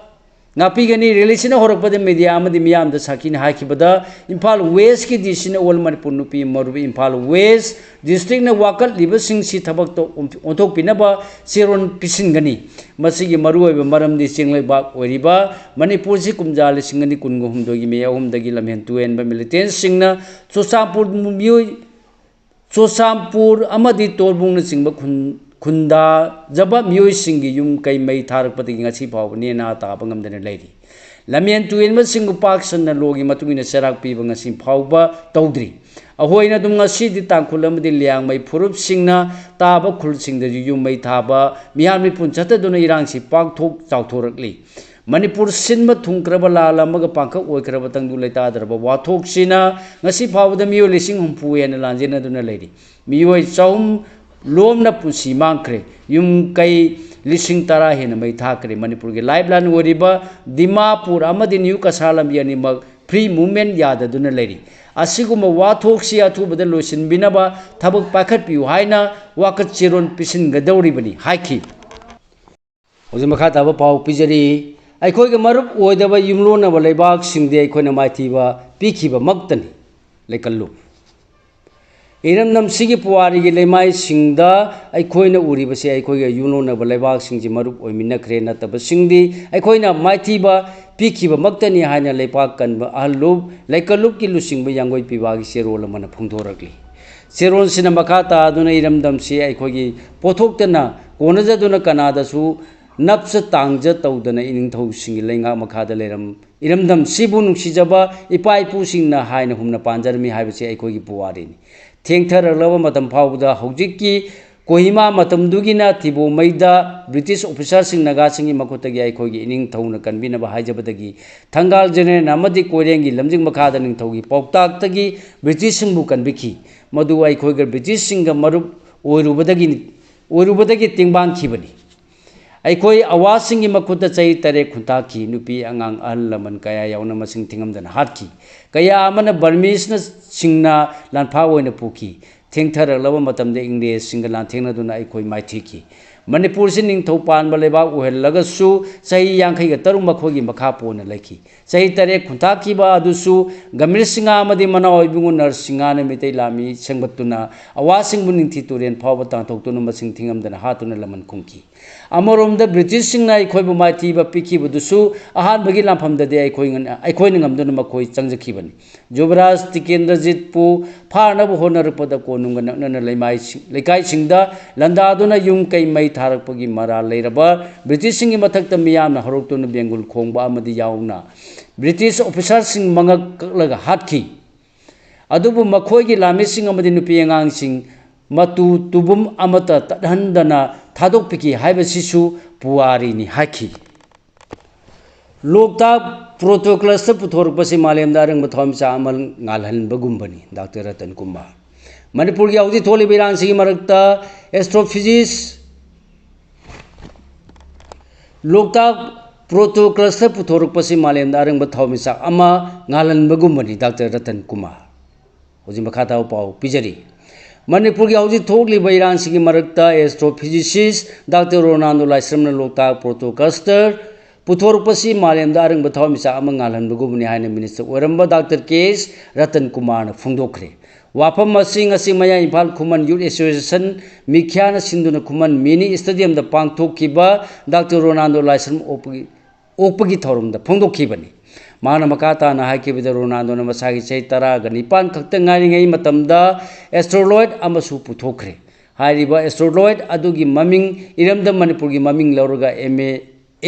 ꯉꯥꯛꯄꯤꯒꯅꯤ꯫ ꯔꯦꯂꯤꯁꯤꯅ ꯍꯧꯔꯛꯄꯗ ꯃꯦꯗꯤꯌꯥ ꯑꯃꯗꯤ ꯃꯤꯌꯥꯝꯗ ꯁꯈꯤꯅ ꯍꯥꯏꯈꯤꯕꯗ ꯏꯝꯐꯥꯜ ꯋꯦꯁꯀꯤ ꯗꯤ ꯁꯤꯅ ꯑꯣꯜ ꯃꯅꯤꯄꯨꯔ ꯅꯨꯄꯤ ꯃꯔꯨꯞ ꯏꯝꯐꯥꯜ ꯋꯦꯁ ꯗꯤꯁꯇ꯭ꯔꯤꯛꯅ ꯋꯥꯀꯠꯂꯤꯕꯁꯤꯡꯁꯤ ꯊꯕꯛꯇ ꯑꯣꯟꯊꯣꯛꯄꯤꯅꯕ ꯆꯦꯔꯣꯜ ꯄꯤꯁꯤꯟꯒꯅꯤ꯫ ꯃꯁꯤꯒꯤ ꯃꯔꯨꯑꯣꯏꯕ ꯃꯔꯝꯗꯤ ꯆꯤꯡꯂꯩꯕꯥꯛ ꯑꯣꯏꯔꯤꯕ ꯃꯅꯤꯄꯨꯔꯁꯤ ꯀꯨꯝꯖꯥ ꯂꯤꯁꯤꯡ ꯑꯅꯤ ꯀꯨꯟꯒ ꯍꯨꯝꯗꯣꯏꯒꯤ ꯃꯦ ꯑꯍꯨꯝꯗꯒꯤ ꯂꯝꯍꯦꯟ ꯇꯨꯍꯦꯟꯕ ꯃꯤꯂꯤꯇꯦꯟꯁꯤꯡꯅ ꯆꯨꯔꯆꯥꯟꯄꯨꯔ ꯃꯤꯑꯣꯏ ꯆꯨꯔꯆꯥꯟꯄꯨꯔ ꯑꯃꯗꯤ ꯇꯣꯔꯕꯨꯡꯅꯆꯤꯡꯕ ꯈꯨꯟ-, ꯈꯨꯟꯗꯥꯖꯕ ꯃꯤꯑꯣꯏꯁꯤꯡꯒꯤ ꯌꯨꯝ ꯀꯩ ꯃꯩ ꯊꯥꯔꯛꯄꯗꯒꯤ ꯉꯁꯤ ꯐꯥꯎꯕ ꯅꯦꯅꯥ ꯇꯥꯕ ꯉꯝꯗꯅ ꯂꯩꯔꯤ꯫ ꯂꯝꯌꯦꯟ ꯇꯨꯌꯦꯟꯕꯁꯤꯡꯕꯨ ꯄꯥꯛ ꯁꯟꯅ ꯂꯣꯒꯤ ꯃꯇꯨꯡ ꯏꯟꯅ ꯆꯩꯔꯥꯛ ꯄꯤꯕ ꯉꯁꯤ ꯐꯥꯎꯕ ꯇꯧꯗ꯭ꯔꯤ꯫ ꯑꯩꯈꯣꯏꯅ ꯑꯗꯨꯝ ꯉꯁꯤꯗꯤ ꯇꯥꯡꯈꯨꯜ ꯑꯃꯗꯤ ꯂꯤꯌꯥꯡꯃꯩ ꯐꯨꯔꯨꯞꯁꯤꯡꯅ ꯇꯥꯕ ꯈꯨꯜꯁꯤꯡꯗꯁꯨ ꯌꯨꯝ ꯃꯩ ꯊꯥꯕ, ꯃꯤꯍꯥꯠ ꯃꯤꯄꯨꯟ ꯆꯠꯊꯗꯨꯅ ꯏꯔꯥꯡꯁꯤ ꯄꯥꯛꯊꯣꯛ ꯆꯥꯎꯊꯣꯔꯛꯂꯤ꯫ ꯃꯅꯤꯄꯨꯔ ꯁꯤꯟꯕ ꯊꯨꯡꯈ꯭ꯔꯕ ꯂꯥꯜ ꯑꯃꯒ ꯄꯥꯡꯈꯛ ꯑꯣꯏꯈ꯭ꯔꯕ ꯇꯪꯗꯨ ꯂꯩꯇꯥꯗ꯭ꯔꯕ ꯋꯥꯊꯣꯛꯁꯤꯅ ꯉꯁꯤ ꯐꯥꯎꯕꯗ ꯃꯤꯑꯣꯏ ꯂꯤꯁꯤꯡ ꯍꯨꯝꯐꯨ ꯍꯦꯟꯅ ꯂꯥꯟꯖꯦꯟꯅꯗꯨꯅ ꯂꯩꯔꯤ꯫ ꯃꯤꯑꯣꯏ ꯆꯍꯨꯝ ꯂꯣꯝꯅ ꯄꯨꯟꯁꯤ ꯃꯥꯡꯈ꯭ꯔꯦ꯫ ꯌꯨꯝ ꯀꯩ ꯂꯤꯁꯤꯡ ꯇꯔꯥ ꯍꯦꯟꯅ ꯃꯩ ꯊꯥꯈ꯭ꯔꯦ꯫ ꯃꯅꯤꯄꯨꯔꯒꯤ ꯂꯥꯏꯐ ꯂꯥꯏꯟ ꯑꯣꯏꯔꯤꯕ ꯗꯤꯃꯥꯄꯨꯔ ꯑꯃꯗꯤ ꯅ꯭ꯌꯨ ꯀꯁꯥꯔ ꯂꯝꯕꯤ ꯑꯅꯤꯃꯛ ꯐ꯭ꯔꯤ ꯃꯨꯚꯃꯦꯟ ꯌꯥꯗꯗꯨꯅ ꯂꯩꯔꯤ꯫ ꯑꯁꯤꯒꯨꯝꯕ ꯋꯥꯊꯣꯛꯁꯤ ꯑꯊꯨꯕꯗ ꯂꯣꯏꯁꯤꯟꯕꯤꯅꯕ ꯊꯕꯛ ꯄꯥꯏꯈꯠꯄꯤꯌꯨ ꯍꯥꯏꯅ ꯋꯥꯀꯠ ꯆꯦꯔꯣꯜ ꯄꯤꯁꯤꯟꯒꯗꯧꯔꯤꯕꯅꯤ ꯍꯥꯏꯈꯤ꯫ ꯍꯧꯖꯤꯛ ꯃꯈꯥ ꯇꯥꯕ ꯄꯥꯎ ꯄꯤꯖꯔꯤ꯫ ꯑꯩꯈꯣꯏꯒ ꯃꯔꯨꯞ ꯑꯣꯏꯗꯕ ꯌꯨꯝꯂꯣꯟꯅꯕ ꯂꯩꯕꯥꯛꯁꯤꯡꯗꯤ ꯑꯩꯈꯣꯏꯅ ꯃꯥꯏꯊꯤꯕ ꯄꯤꯈꯤꯕꯃꯛꯇꯅꯤ꯫ ꯂꯩꯀꯜꯂꯨ꯫ ꯏꯔꯝꯗꯝꯁꯤꯒꯤ ꯄꯨꯋꯥꯔꯤꯒꯤ ꯂꯩꯃꯥꯏꯁꯤꯡꯗ ꯑꯩꯈꯣꯏꯅ ꯎꯔꯤꯕꯁꯤ ꯑꯩꯈꯣꯏꯒ ꯌꯨꯝꯂꯣꯟꯅꯕ ꯂꯩꯕꯥꯛꯁꯤꯡꯁꯤ ꯃꯔꯨꯞ ꯑꯣꯏꯃꯤꯟꯅꯈ꯭ꯔꯦ ꯅꯠꯇꯕꯁꯤꯡꯗꯤ ꯑꯩꯈꯣꯏꯅ ꯃꯥꯏꯊꯤꯕ ꯄꯤꯈꯤꯕꯃꯛꯇꯅꯤ ꯍꯥꯏꯅ ꯂꯩꯄꯥꯛ ꯀꯟꯕ ꯑꯍꯜ ꯂꯨꯞ ꯂꯩꯀꯜꯂꯨꯞꯀꯤ ꯂꯨꯆꯤꯡꯕ ꯌꯥꯡꯒꯣꯏ ꯄꯤꯕꯥꯒꯤ ꯆꯦꯔꯣꯜ ꯑꯃꯅ ꯐꯣꯡꯗꯣꯔꯛꯂꯤ꯫ ꯆꯦꯔꯣꯜꯁꯤꯅ ꯃꯈꯥ ꯇꯥꯗꯨꯅ ꯏꯔꯝꯗꯝꯁꯤ ꯑꯩꯈꯣꯏꯒꯤ ꯄꯣꯠꯊꯣꯛꯇꯅ ꯀꯣꯟꯅꯖꯗꯨꯅ ꯀꯅꯥꯗꯁꯨ ꯅꯞꯆ ꯇꯥꯡꯖ ꯇꯧꯗꯅ ꯏꯅꯤꯡꯊꯧꯁꯤꯡꯒꯤ ꯂꯩꯉꯥꯛ ꯃꯈꯥꯗ ꯂꯩꯔꯝ ꯏꯔꯝꯗꯝꯁꯤꯕꯨ ꯅꯨꯡꯁꯤꯖꯕ ꯏꯄꯥ ꯏꯄꯨꯁꯤꯡꯅ ꯍꯥꯏꯅ ꯍꯨꯝꯅ ꯄꯥꯟꯖꯔꯝꯃꯤ ꯍꯥꯏꯕꯁꯤ ꯑꯩꯈꯣꯏꯒꯤ ꯄꯨꯋꯥꯔꯤꯅꯤ꯫ ꯊꯦꯡꯊꯔꯛꯂꯕ ꯃꯇꯝ ꯐꯥꯎꯕꯗ ꯍꯧꯖꯤꯛꯀꯤ ꯀꯣꯍꯤꯃꯥ ꯃꯇꯝꯗꯨꯒꯤꯅ ꯊꯤꯕꯣꯡꯃꯩꯗ ꯕ꯭ꯔꯤꯇꯤꯁ ꯑꯣꯐꯤꯁꯥꯔꯁꯤꯡ ꯅꯥꯒꯥꯁꯤꯡꯒꯤ ꯃꯈꯨꯠꯇꯒꯤ ꯑꯩꯈꯣꯏꯒꯤ ꯏꯅꯤꯡꯊꯧꯅ ꯀꯟꯕꯤꯅꯕ ꯍꯥꯏꯖꯕꯗꯒꯤ ꯊꯪꯒꯥꯜ ꯖꯦꯅꯔꯦꯜ ꯑꯃꯗꯤ ꯀꯣꯏꯔꯦꯡꯒꯤ ꯂꯝꯖꯤꯡ ꯃꯈꯥꯗ ꯅꯤꯡꯊꯧꯒꯤ ꯄꯥꯎꯇꯥꯛꯇꯒꯤ ꯕ꯭ꯔꯤꯇꯤꯁꯁꯤꯡꯕꯨ ꯀꯟꯕꯤꯈꯤ꯫ ꯃꯗꯨ ꯑꯩꯈꯣꯏꯒ ꯕ꯭ꯔꯤꯇꯤꯁꯁꯤꯡꯒ ꯃꯔꯨꯞ ꯑꯣꯏꯔꯨꯕꯗꯒꯤ ꯑꯣꯏꯔꯨꯕꯗꯒꯤ ꯇꯦꯡꯕꯥꯡꯈꯤꯕꯅꯤ꯫ ꯑꯩꯈꯣꯏ ꯑꯋꯥꯁꯤꯡꯒꯤ ꯃꯈꯨꯠꯇ ꯆꯍꯤ ꯇꯔꯦꯠ ꯈꯨꯟꯇꯥꯛꯈꯤ꯫ ꯅꯨꯄꯤ ꯑꯉꯥꯡ ꯑꯍꯜ ꯂꯃꯟ ꯀꯌꯥ ꯌꯥꯎꯅ ꯃꯁꯤꯡ ꯊꯤꯉꯝꯗꯅ ꯍꯥꯠꯈꯤ꯫ ꯀꯌꯥ ꯑꯃꯅ ꯕꯔꯃꯤꯁꯅꯁꯤꯡꯅ ꯂꯥꯟꯐꯥ ꯑꯣꯏꯅ ꯄꯨꯈꯤ꯫ ꯊꯦꯡꯊꯔꯛꯂꯕ ꯃꯇꯝꯗ ꯏꯪꯔꯦꯖꯁꯤꯡꯒ ꯂꯥꯟꯊꯦꯡꯅꯗꯨꯅ ꯑꯩꯈꯣꯏ ꯃꯥꯏꯊꯤꯈꯤ꯫ ꯃꯅꯤꯄꯨꯔꯁꯤ ꯅꯤꯡꯊꯧ ꯄꯥꯟꯕ ꯂꯩꯕꯥꯛ ꯑꯣꯏꯍꯜꯂꯒꯁꯨ ꯆꯍꯤ ꯌꯥꯡꯈꯩꯒ ꯇꯔꯨꯛ ꯃꯈꯣꯏꯒꯤ ꯃꯈꯥ ꯄꯣꯟꯅ ꯂꯩꯈꯤ꯫ ꯆꯍꯤ ꯇꯔꯦꯠ ꯈꯨꯟꯇꯥꯛꯈꯤꯕ ꯑꯗꯨꯁꯨ ꯒꯝꯚꯤꯔ ꯁꯤꯡꯍ ꯑꯃꯗꯤ ꯃꯅꯥꯎ ꯏꯕꯨꯡꯉꯣ ꯅꯔ ꯁꯤꯡꯍꯅ ꯃꯤꯇꯩ ꯂꯥꯟꯃꯤ ꯁꯦꯝꯒꯠꯇꯨꯅ ꯑꯋꯥꯁꯤꯡꯕꯨ ꯅꯤꯡꯊꯤ ꯇꯨꯔꯦꯜ ꯐꯥꯎꯕ ꯇꯥꯟꯊꯣꯛꯇꯨꯅ ꯃꯁꯤꯡ ꯊꯤꯉꯝꯗꯅ ꯍꯥꯠꯇꯨꯅ ꯂꯃꯟ ꯈꯨꯝꯈꯤ꯫ ꯑꯃꯔꯣꯝꯗ ꯕ꯭ꯔꯤꯇꯤꯁꯁꯤꯡꯅ ꯑꯩꯈꯣꯏꯕꯨ ꯃꯥꯏꯊꯤꯕ ꯄꯤꯈꯤꯕꯗꯨꯁꯨ ꯑꯍꯥꯟꯕꯒꯤ ꯂꯥꯟꯐꯝꯗꯗꯤ ꯑꯩꯈꯣꯏ ꯉ-, ꯑꯩꯈꯣꯏꯅ ꯉꯝꯗꯨꯅ ꯃꯈꯣꯏ ꯆꯪꯖꯈꯤꯕꯅꯤ꯫ ꯌꯨꯕꯔꯥꯖ ꯇꯤꯀꯦꯟꯗ꯭ꯔꯖꯤꯠꯄꯨ ꯐꯥꯅꯕ ꯍꯣꯠꯅꯔꯛꯄꯗ ꯀꯣꯅꯨꯡꯒ ꯅꯛꯅꯅ ꯂꯩꯃꯥꯏꯁꯤꯡ-, ꯂꯩꯀꯥꯏꯁꯤꯡꯗ ꯂꯥꯟꯗꯥꯗꯨꯅ ꯌꯨꯝ ꯀꯩ ꯃꯩ ꯊꯥꯔꯛꯄꯒꯤ ꯃꯔꯥꯜ ꯂꯩꯔꯕ ꯕ꯭ꯔꯤꯇꯤꯁꯁꯤꯡꯒꯤ ꯃꯊꯛꯇ ꯃꯤꯌꯥꯝꯅ ꯍꯧꯔꯛꯇꯨꯅ ꯕꯦꯡꯒꯨꯜ ꯈꯣꯡꯕ ꯑꯃꯗꯤ ꯌꯥꯎꯅ ꯕ꯭ꯔꯤꯇꯤꯁ ꯑꯣꯐꯤꯁꯥꯔꯁꯤꯡ ꯃꯉꯛ ꯀꯛꯂꯒ ꯍꯥꯠꯈꯤ꯫ ꯑꯗꯨꯕꯨ ꯃꯈꯣꯏꯒꯤ ꯂꯥꯟꯃꯤꯁꯤꯡ ꯑꯃꯗꯤ ꯅꯨꯄꯤ ꯑꯉꯥꯡꯁꯤꯡ ꯃꯇꯨ ꯇꯨꯕꯨꯝ ꯑꯃꯠꯇ ꯇꯠꯍꯟꯗꯅ ꯊꯥꯗꯣꯛꯄꯤꯈꯤ ꯍꯥꯏꯕꯁꯤꯁꯨ ꯄꯨꯋꯥꯔꯤꯅꯤ ꯍꯥꯏꯈꯤ꯫ ꯂꯣꯛꯇꯥꯛ ꯄ꯭ꯔꯣꯇꯣ ꯀ꯭ꯂꯁꯇꯔ ꯄꯨꯊꯣꯔꯛꯄꯁꯤ ꯃꯥꯂꯦꯝꯗ ꯑꯔꯪꯕ ꯊꯋꯥꯟꯃꯤꯆꯥꯛ ꯑꯃ ꯉꯥꯜꯍꯟꯕꯒꯨꯝꯕꯅꯤ, ꯗꯥꯛꯇꯔ ꯔꯇꯟ ꯀꯨꯃꯥꯔ꯫ ꯃꯅꯤꯄꯨꯔꯒꯤ ꯍꯧꯖꯤꯛ ꯊꯣꯛꯂꯤꯕ ꯏꯔꯥꯡꯁꯤꯒꯤ ꯃꯔꯛꯇ ꯑꯦꯁꯇ꯭ꯔꯣꯐꯤꯖꯤꯁ ꯂꯣꯛꯇꯥꯛ ꯄ꯭ꯔꯣꯇꯣ ꯀ꯭ꯂꯁꯇꯔ ꯄꯨꯊꯣꯔꯛꯄꯁꯤ ꯃꯥꯂꯦꯝꯗ ꯑꯔꯪꯕ ꯊꯋꯥꯟꯃꯤꯆꯥꯛ ꯑꯃ ꯉꯥꯜꯍꯟꯕꯒꯨꯝꯕꯅꯤ, ꯗꯥꯛꯇꯔ ꯔꯇꯟ ꯀꯨꯃꯥꯔ꯫ ꯍꯧꯖꯤꯛ ꯃꯈꯥ ꯇꯥꯕ ꯄꯥꯎ ꯄꯤꯖꯔꯤ꯫ ꯃꯅꯤꯄꯨꯔꯒꯤ ꯍꯧꯖꯤꯛ ꯊꯣꯛꯂꯤꯕ ꯏꯔꯥꯡꯁꯤꯒꯤ ꯃꯔꯛꯇ ꯑꯦꯁꯇ꯭ꯔꯣꯐꯤꯖꯤꯁꯤꯁ ꯗꯥꯛꯇꯔ ꯔꯣꯅꯥꯜꯗꯣ ꯂꯥꯏꯁ꯭ꯔꯝꯅ ꯂꯣꯛꯇꯥꯛ ꯄ꯭ꯔꯣꯇꯣ ꯀ꯭ꯂꯁꯇꯔ ꯄꯨꯊꯣꯔꯛꯄꯁꯤ ꯃꯥꯂꯦꯝꯗ ꯑꯔꯪꯕ ꯊꯋꯥꯟꯃꯤꯆꯥꯛ ꯑꯃ ꯉꯥꯜꯍꯟꯕꯒꯨꯝꯕꯅꯤ ꯍꯥꯏꯅ ꯃꯤꯅꯤꯁꯇꯔ ꯑꯣꯏꯔꯝꯕ ꯗꯥꯛꯇꯔ ꯀꯦ ꯑꯦꯁ ꯔꯇꯟ ꯀꯨꯃꯥꯔꯅ ꯐꯣꯡꯗꯣꯛꯈ꯭ꯔꯦ꯫ ꯋꯥꯐꯝ ꯑꯁꯤ ꯉꯁꯤ ꯃꯌꯥꯏ ꯏꯝꯐꯥꯜ ꯈꯨꯃꯟ ꯌꯨꯠ ꯑꯦꯁꯣꯁꯤꯌꯦꯁꯟ ꯃꯤꯈ꯭ꯌꯥꯅ ꯁꯤꯟꯗꯨꯅ ꯈꯨꯃꯟ ꯃꯤꯅꯤ ꯁ꯭ꯇꯦꯗꯤꯌꯝꯗ ꯄꯥꯡꯊꯣꯛꯈꯤꯕ ꯗꯥꯛꯇꯔ ꯔꯣꯅꯥꯜꯗꯣ ꯂꯥꯏꯁ꯭ꯔꯝ ꯑꯣꯛꯄꯒꯤ, ꯑꯣꯛꯄꯒꯤ ꯊꯧꯔꯝꯗ ꯐꯣꯡꯗꯣꯛꯈꯤꯕꯅꯤ꯫ ꯃꯍꯥꯛꯅ ꯃꯈꯥ ꯇꯥꯅ ꯍꯥꯏꯈꯤꯕꯗ ꯔꯣꯅꯥꯜꯗꯣꯅ ꯃꯁꯥꯒꯤ ꯆꯍꯤ ꯇꯔꯥꯒ ꯅꯤꯄꯥꯟ ꯈꯛꯇ ꯉꯥꯏꯔꯤꯉꯩ ꯃꯇꯝꯗ ꯑꯦꯁꯇ꯭ꯔꯣꯂꯣꯏꯗ ꯑꯃꯁꯨ ꯄꯨꯊꯣꯛꯈ꯭ꯔꯦ꯫ ꯍꯥꯏꯔꯤꯕ ꯑꯦꯁꯇ꯭ꯔꯣꯂꯣꯏꯗ ꯑꯗꯨꯒꯤ ꯃꯃꯤꯡ ꯏꯔꯝꯗꯝ ꯃꯅꯤꯄꯨꯔꯒꯤ ꯃꯃꯤꯡ ꯂꯧꯔꯒ M A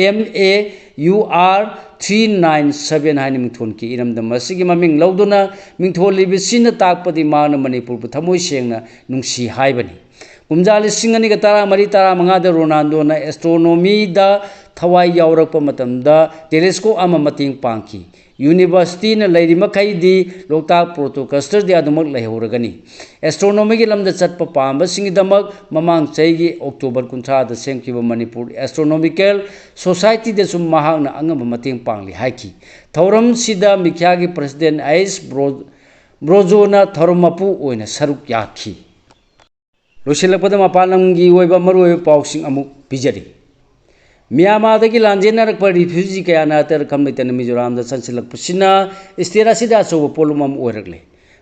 M A U R three nine seven ꯍꯥꯏꯅ ꯃꯤꯡꯊꯣꯟꯈꯤ꯫ ꯏꯔꯝꯗꯝ ꯑꯁꯤꯒꯤ ꯃꯃꯤꯡ ꯂꯧꯗꯨꯅ ꯃꯤꯡꯊꯣꯜꯂꯤꯕꯁꯤꯅ ꯇꯥꯛꯄꯗꯤ ꯃꯍꯥꯛꯅ ꯃꯅꯤꯄꯨꯔꯕꯨ ꯊꯃꯣꯏ ꯁꯦꯡꯅ ꯅꯨꯡꯁꯤ ꯍꯥꯏꯕꯅꯤ꯫ ꯀꯨꯝꯖꯥ ꯂꯤꯁꯤꯡ ꯑꯅꯤꯒ ꯇꯔꯥꯃꯔꯤ ꯇꯔꯥꯃꯉꯥꯗ ꯔꯣꯅꯥꯜꯗꯣꯅ ꯑꯦꯁꯇ꯭ꯔꯣꯅꯣꯃꯤꯗ ꯊꯋꯥꯏ ꯌꯥꯎꯔꯛꯄ ꯃꯇꯝꯗ ꯇꯦꯂꯦꯁꯀꯣꯞ ꯑꯃ ꯃꯇꯦꯡ ꯄꯥꯡꯈꯤ꯫ ꯌꯨꯅꯤꯚꯔꯁꯤꯇꯤꯅ ꯂꯩꯔꯤ ꯃꯈꯩꯗꯤ ꯂꯣꯛꯇꯥꯛ ꯄ꯭ꯔꯣꯇꯣ ꯀ꯭ꯂꯁꯇꯔꯗꯤ ꯑꯗꯨꯃꯛ ꯂꯩꯍꯧꯔꯒꯅꯤ꯫ ꯑꯦꯁꯇ꯭ꯔꯣꯅꯣꯃꯤꯒꯤ ꯂꯝꯗ ꯆꯠꯄ ꯄꯥꯝꯕꯁꯤꯡꯒꯤꯗꯃꯛ ꯃꯃꯥꯡ ꯆꯍꯤꯒꯤ ꯑꯣꯛꯇꯣꯕꯔ ꯀꯨꯟꯊ꯭ꯔꯥꯗ ꯁꯦꯝꯈꯤꯕ ꯃꯅꯤꯄꯨꯔ ꯑꯦꯁꯇ꯭ꯔꯣꯅꯣꯃꯤꯀꯦꯜ ꯁꯣꯁꯥꯏꯇꯤꯗꯁꯨ ꯃꯍꯥꯛꯅ ꯑꯉꯝꯕ ꯃꯇꯦꯡ ꯄꯥꯡꯂꯤ ꯍꯥꯏꯈꯤ꯫ ꯊꯧꯔꯝꯁꯤꯗ ꯃꯤꯈ꯭ꯌꯥꯒꯤ ꯄ꯭ꯔꯁꯤꯗꯦꯟ ꯑꯩꯁ ꯕ꯭ꯔꯣ-, ꯕ꯭ꯔꯣꯖꯣꯅ ꯊꯧꯔꯝ ꯃꯄꯨ ꯑꯣꯏꯅ ꯁꯔꯨꯛ ꯌꯥꯈꯤ꯫ ꯂꯣꯏꯁꯤꯜꯂꯛꯄꯗ ꯃꯄꯥꯟ ꯂꯝꯒꯤ ꯑꯣꯏꯕ ꯃꯔꯨꯑꯣꯏꯕ ꯄꯥꯎꯁꯤꯡ ꯑꯃꯨꯛ ꯄꯤꯖꯔꯤ꯫ ꯃ꯭ꯌꯥꯟꯃꯥꯔꯗꯒꯤ ꯂꯥꯟꯖꯦꯟꯅꯔꯛꯄ ꯔꯤꯐ꯭ꯌꯨꯖꯤ ꯀꯌꯥꯅ ꯑꯇꯩ ꯑꯈꯝ ꯂꯩꯇꯅ ꯃꯤꯖꯣꯔꯥꯝꯗ ꯆꯪꯁꯤꯜꯂꯛꯄꯁꯤꯅ ꯁ꯭ꯇꯦꯠ ꯑꯁꯤꯗ ꯑꯆꯧꯕ ꯄꯣꯠꯂꯨꯝ ꯑꯃ ꯑꯣꯏꯔꯛꯂꯦ꯫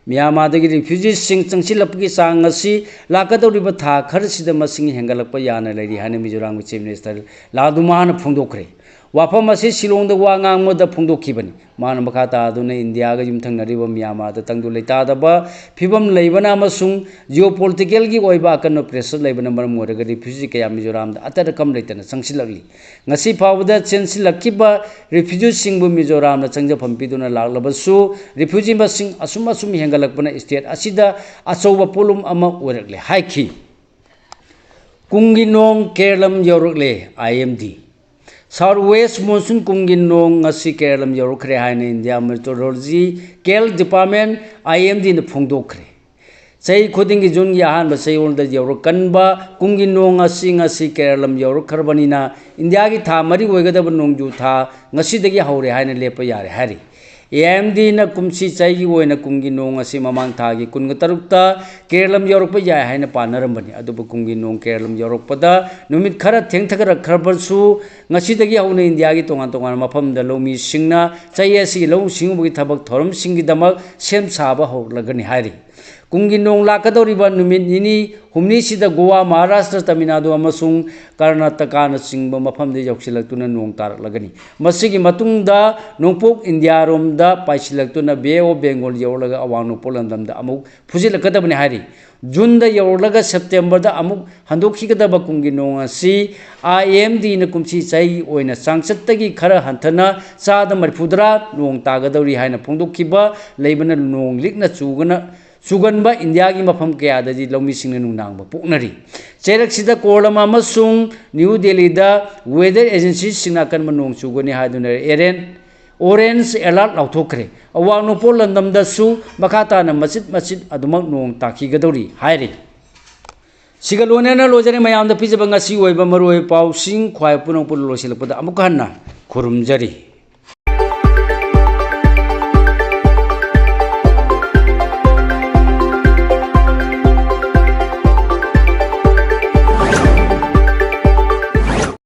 ꯃ꯭ꯌꯥꯟꯃꯥꯔꯗꯒꯤ ꯔꯤꯐ꯭ꯌꯨꯖꯤꯁꯤꯡ ꯆꯪꯁꯤꯜꯂꯛꯄꯒꯤ ꯆꯥꯡ ꯑꯁꯤ ꯂꯥꯛꯀꯗꯧꯔꯤꯕ ꯊꯥ ꯈꯔꯁꯤꯗ ꯃꯁꯤꯡ ꯍꯦꯟꯒꯠꯂꯛꯄ ꯌꯥꯅ ꯂꯩꯔꯤ ꯍꯥꯏꯅ ꯃꯤꯖꯣꯔꯥꯝꯒꯤ ꯆꯤꯐ ꯃꯤꯅꯤꯁꯇꯔ ꯂꯥꯜꯗꯨꯃꯥꯅ ꯐꯣꯡꯗꯣꯛꯈ꯭ꯔꯦ꯫ ꯋꯥꯐꯝ ꯑꯁꯤ ꯁꯤꯂꯣꯡꯗ ꯋꯥ ꯉꯥꯡꯕꯗ ꯐꯣꯡꯗꯣꯛꯈꯤꯕꯅꯤ꯫ ꯃꯥꯅ ꯃꯈꯥ ꯇꯥꯗꯨꯅ ꯏꯟꯗꯤꯌꯥꯒ ꯌꯨꯝꯊꯪꯅꯔꯤꯕ ꯃ꯭ꯌꯥꯟꯃꯥꯔꯗ ꯇꯪꯗꯨ ꯂꯩꯇꯥꯗꯕ ꯐꯤꯕꯝ ꯂꯩꯕꯅ ꯑꯃꯁꯨꯡ ꯖꯤꯑꯣꯄꯣꯂꯤꯇꯤꯀꯦꯜꯒꯤ ꯑꯣꯏꯕ ꯑꯀꯟꯕ ꯄ꯭ꯔꯦꯁꯔ ꯂꯩꯕꯅ ꯃꯔꯝ ꯑꯣꯏꯔꯒ ꯔꯤꯐ꯭ꯌꯨꯖꯤ ꯀꯌꯥ ꯃꯤꯖꯣꯔꯥꯝꯗ ꯑꯇꯠ ꯑꯀꯝ ꯂꯩꯇꯅ ꯆꯪꯁꯤꯜꯂꯛꯂꯤ꯫ ꯉꯁꯤ ꯐꯥꯎꯕꯗ ꯆꯦꯟꯁꯤꯜꯂꯛꯈꯤꯕ ꯔꯤꯐ꯭ꯌꯨꯖꯤꯁꯤꯡꯕꯨ ꯃꯤꯖꯣꯔꯥꯝꯅ ꯆꯪꯖꯐꯝ ꯄꯤꯗꯨꯅ ꯂꯥꯛꯂꯕꯁꯨ ꯔꯤꯐ꯭ꯌꯨꯖꯤ ꯃꯁꯤꯡ ꯑꯁꯨꯝ ꯑꯁꯨꯝ ꯍꯦꯟꯒꯠꯂꯛꯄꯅ ꯁ꯭ꯇꯦꯠ ꯑꯁꯤꯗ ꯑꯆꯧꯕ ꯄꯣꯠꯂꯨꯝ ꯑꯃ ꯑꯣꯏꯔꯛꯂꯦ ꯍꯥꯏꯈꯤ꯫ ꯀꯨꯝꯒꯤ ꯅꯣꯡ ꯀꯦꯔꯂꯝ ꯌꯧꯔꯛꯂꯦ, I M D. South west monsoon ꯀꯨꯝꯒꯤ ꯅꯣꯡ ꯉꯁꯤ ꯀꯦꯔꯂꯝ ꯌꯧꯔꯛꯈ꯭ꯔꯦ ꯍꯥꯏꯅ India meteorological department, I M ꯗꯤꯅ ꯐꯣꯡꯗꯣꯛꯈ꯭ꯔꯦ꯫ ꯆꯍꯤ ꯈꯨꯗꯤꯡꯒꯤ ꯖꯨꯟꯒꯤ ꯑꯍꯥꯟꯕ ꯆꯌꯣꯜꯗ ꯌꯧꯔꯛꯀꯟꯕ ꯀꯨꯝꯒꯤ ꯅꯣꯡ ꯑꯁꯤ ꯉꯁꯤ ꯀꯦꯔꯂꯝ ꯌꯧꯔꯛꯈ꯭ꯔꯕꯅꯤꯅ ꯏꯟꯗꯤꯌꯥꯒꯤ ꯊꯥ ꯃꯔꯤ ꯑꯣꯏꯒꯗꯕ ꯅꯣꯡꯖꯨ ꯊꯥ ꯉꯁꯤꯗꯒꯤ ꯍꯧꯔꯦ ꯍꯥꯏꯅ ꯂꯦꯞꯄ ꯌꯥꯔꯦ ꯍꯥꯏꯔꯤ꯫ ꯑꯦ ꯑꯥꯏ ꯑꯦꯝ ꯗꯤꯅ ꯀꯨꯝꯁꯤ ꯆꯍꯤꯒꯤ ꯑꯣꯏꯅ ꯀꯨꯝꯒꯤ ꯅꯣꯡ ꯑꯁꯤ ꯃꯃꯥꯡ ꯊꯥꯒꯤ ꯀꯨꯟꯒ ꯇꯔꯨꯛꯇ ꯀꯦꯔꯂꯝ ꯌꯧꯔꯛꯄ ꯌꯥꯏ ꯍꯥꯏꯅ ꯄꯥꯅꯔꯝꯕꯅꯤ꯫ ꯑꯗꯨꯕꯨ ꯀꯨꯝꯒꯤ ꯅꯣꯡ ꯀꯦꯔꯂꯝ ꯌꯧꯔꯛꯄꯗ ꯅꯨꯃꯤꯠ ꯈꯔ ꯊꯦꯡꯊꯔꯛꯈ꯭ꯔꯕꯁꯨ ꯉꯁꯤꯗꯒꯤ ꯍꯧꯅ ꯏꯟꯗꯤꯌꯥꯒꯤ ꯇꯣꯉꯥꯟ ꯇꯣꯉꯥꯟꯕ ꯃꯐꯝꯗ ꯂꯧꯃꯤꯁꯤꯡꯅ ꯆꯍꯤ ꯑꯁꯤꯒꯤ ꯂꯧꯎ ꯁꯤꯡꯎꯕꯒꯤ ꯊꯕꯛ ꯊꯧꯔꯝꯁꯤꯡꯒꯤꯗꯃꯛ ꯁꯦꯝ ꯁꯥꯕ ꯍꯧꯔꯛꯂꯒꯅꯤ ꯍꯥꯏꯔꯤ꯫ ꯀꯨꯝꯒꯤ ꯅꯣꯡ ꯂꯥꯛꯀꯗꯧꯔꯤꯕ ꯅꯨꯃꯤꯠ ꯅꯤꯅꯤ ꯍꯨꯝꯅꯤꯁꯤꯗ ꯒꯣꯋꯥ, ꯃꯍꯥꯔꯥꯁꯇ꯭ꯔ, ꯇꯥꯃꯤꯜ ꯅꯥꯗꯨ ꯑꯃꯁꯨꯡ ꯀꯔꯅꯥꯇꯀꯥꯅꯆꯤꯡꯕ ꯃꯐꯝꯗ ꯌꯧꯁꯤꯜꯂꯛꯇꯨꯅ ꯅꯣꯡ ꯇꯥꯔꯛꯂꯒꯅꯤ꯫ ꯃꯁꯤꯒꯤ ꯃꯇꯨꯡꯗ ꯅꯣꯡꯄꯣꯛ ꯏꯟꯗꯤꯌꯥꯔꯣꯝꯗ ꯄꯥꯏꯁꯤꯜꯂꯛꯇꯨꯅ ꯕꯦ ꯑꯣꯐ ꯕꯦꯡꯒꯣꯜ ꯌꯧꯔꯒ ꯑꯋꯥꯡ ꯅꯣꯡꯄꯣꯛ ꯂꯝꯗꯝꯗ ꯑꯃꯨꯛ ꯐꯨꯖꯤꯜꯂꯛꯀꯗꯕꯅꯤ ꯍꯥꯏꯔꯤ꯫ ꯖꯨꯟꯗ ꯌꯧꯔꯛꯂꯒ ꯁꯦꯞꯇꯦꯝꯕꯔꯗ ꯑꯃꯨꯛ ꯍꯟꯗꯣꯛꯈꯤꯒꯗꯕ ꯀꯨꯝꯒꯤ ꯅꯣꯡ ꯑꯁꯤ ꯑꯥꯏ ꯑꯦꯝ ꯗꯤꯅ ꯀꯨꯝꯁꯤ ꯆꯍꯤ ꯑꯣꯏꯅ ꯆꯥꯡꯆꯠꯇꯒꯤ ꯈꯔ ꯍꯟꯊꯅ ꯆꯥꯗ ꯃꯔꯤꯐꯨꯇꯔꯥ ꯅꯣꯡ ꯇꯥꯒꯗꯧꯔꯤ ꯍꯥꯏꯅ ꯐꯣꯡꯗꯣꯛꯈꯤꯕ ꯂꯩꯕꯅ ꯅꯣꯡ ꯂꯤꯛꯅ ꯆꯨꯒꯅ ꯆꯨꯒꯟꯕ ꯏꯟꯗꯤꯌꯥꯒꯤ ꯃꯐꯝ ꯀꯌꯥꯗꯗꯤ ꯂꯧꯃꯤꯁꯤꯡꯅ ꯅꯨꯡꯅꯥꯡꯕ ꯄꯣꯛꯅꯔꯤ꯫ ꯆꯩꯔꯛꯁꯤꯗ ꯀꯣꯔꯂꯝ ꯑꯃꯁꯨꯡ ꯅ꯭ꯌꯨ ꯗꯦꯜꯂꯤꯗ ꯋꯦꯗꯔ ꯑꯦꯖꯦꯟꯁꯤꯁꯤꯡꯅ ꯑꯀꯟꯕ ꯅꯣꯡ ꯆꯨꯒꯅꯤ ꯍꯥꯏꯗꯨꯅ ꯑꯦꯔꯦꯟ ꯑꯣꯔꯦꯟꯖ ꯑꯦꯂꯥꯔꯠ ꯂꯥꯎꯊꯣꯛꯈ꯭ꯔꯦ꯫ ꯑꯋꯥꯡ ꯅꯣꯡꯄꯣꯛ ꯂꯝꯗꯝꯗꯁꯨ ꯃꯈꯥ ꯇꯥꯅ ꯃꯆꯤꯠ ꯃꯆꯤꯠ ꯑꯗꯨꯃꯛ ꯅꯣꯡ ꯇꯥꯈꯤꯒꯗꯧꯔꯤ ꯍꯥꯏꯔꯤ꯫ ꯁꯤꯒ ꯂꯣꯏꯅꯅ ꯂꯣꯏꯖꯔꯦ ꯃꯌꯥꯝꯗ ꯄꯤꯖꯕ ꯉꯁꯤ ꯑꯣꯏꯕ ꯃꯔꯨꯑꯣꯏꯕ ꯄꯥꯎꯁꯤꯡ꯫ ꯈ꯭ꯋꯥꯏ ꯄꯨꯝꯅꯃꯛꯄꯨ ꯂꯣꯏꯁꯤꯜꯂꯛꯄꯗ ꯑꯃꯨꯛ ꯍꯟꯅ ꯈꯨꯔꯨꯝꯖꯔꯤ꯫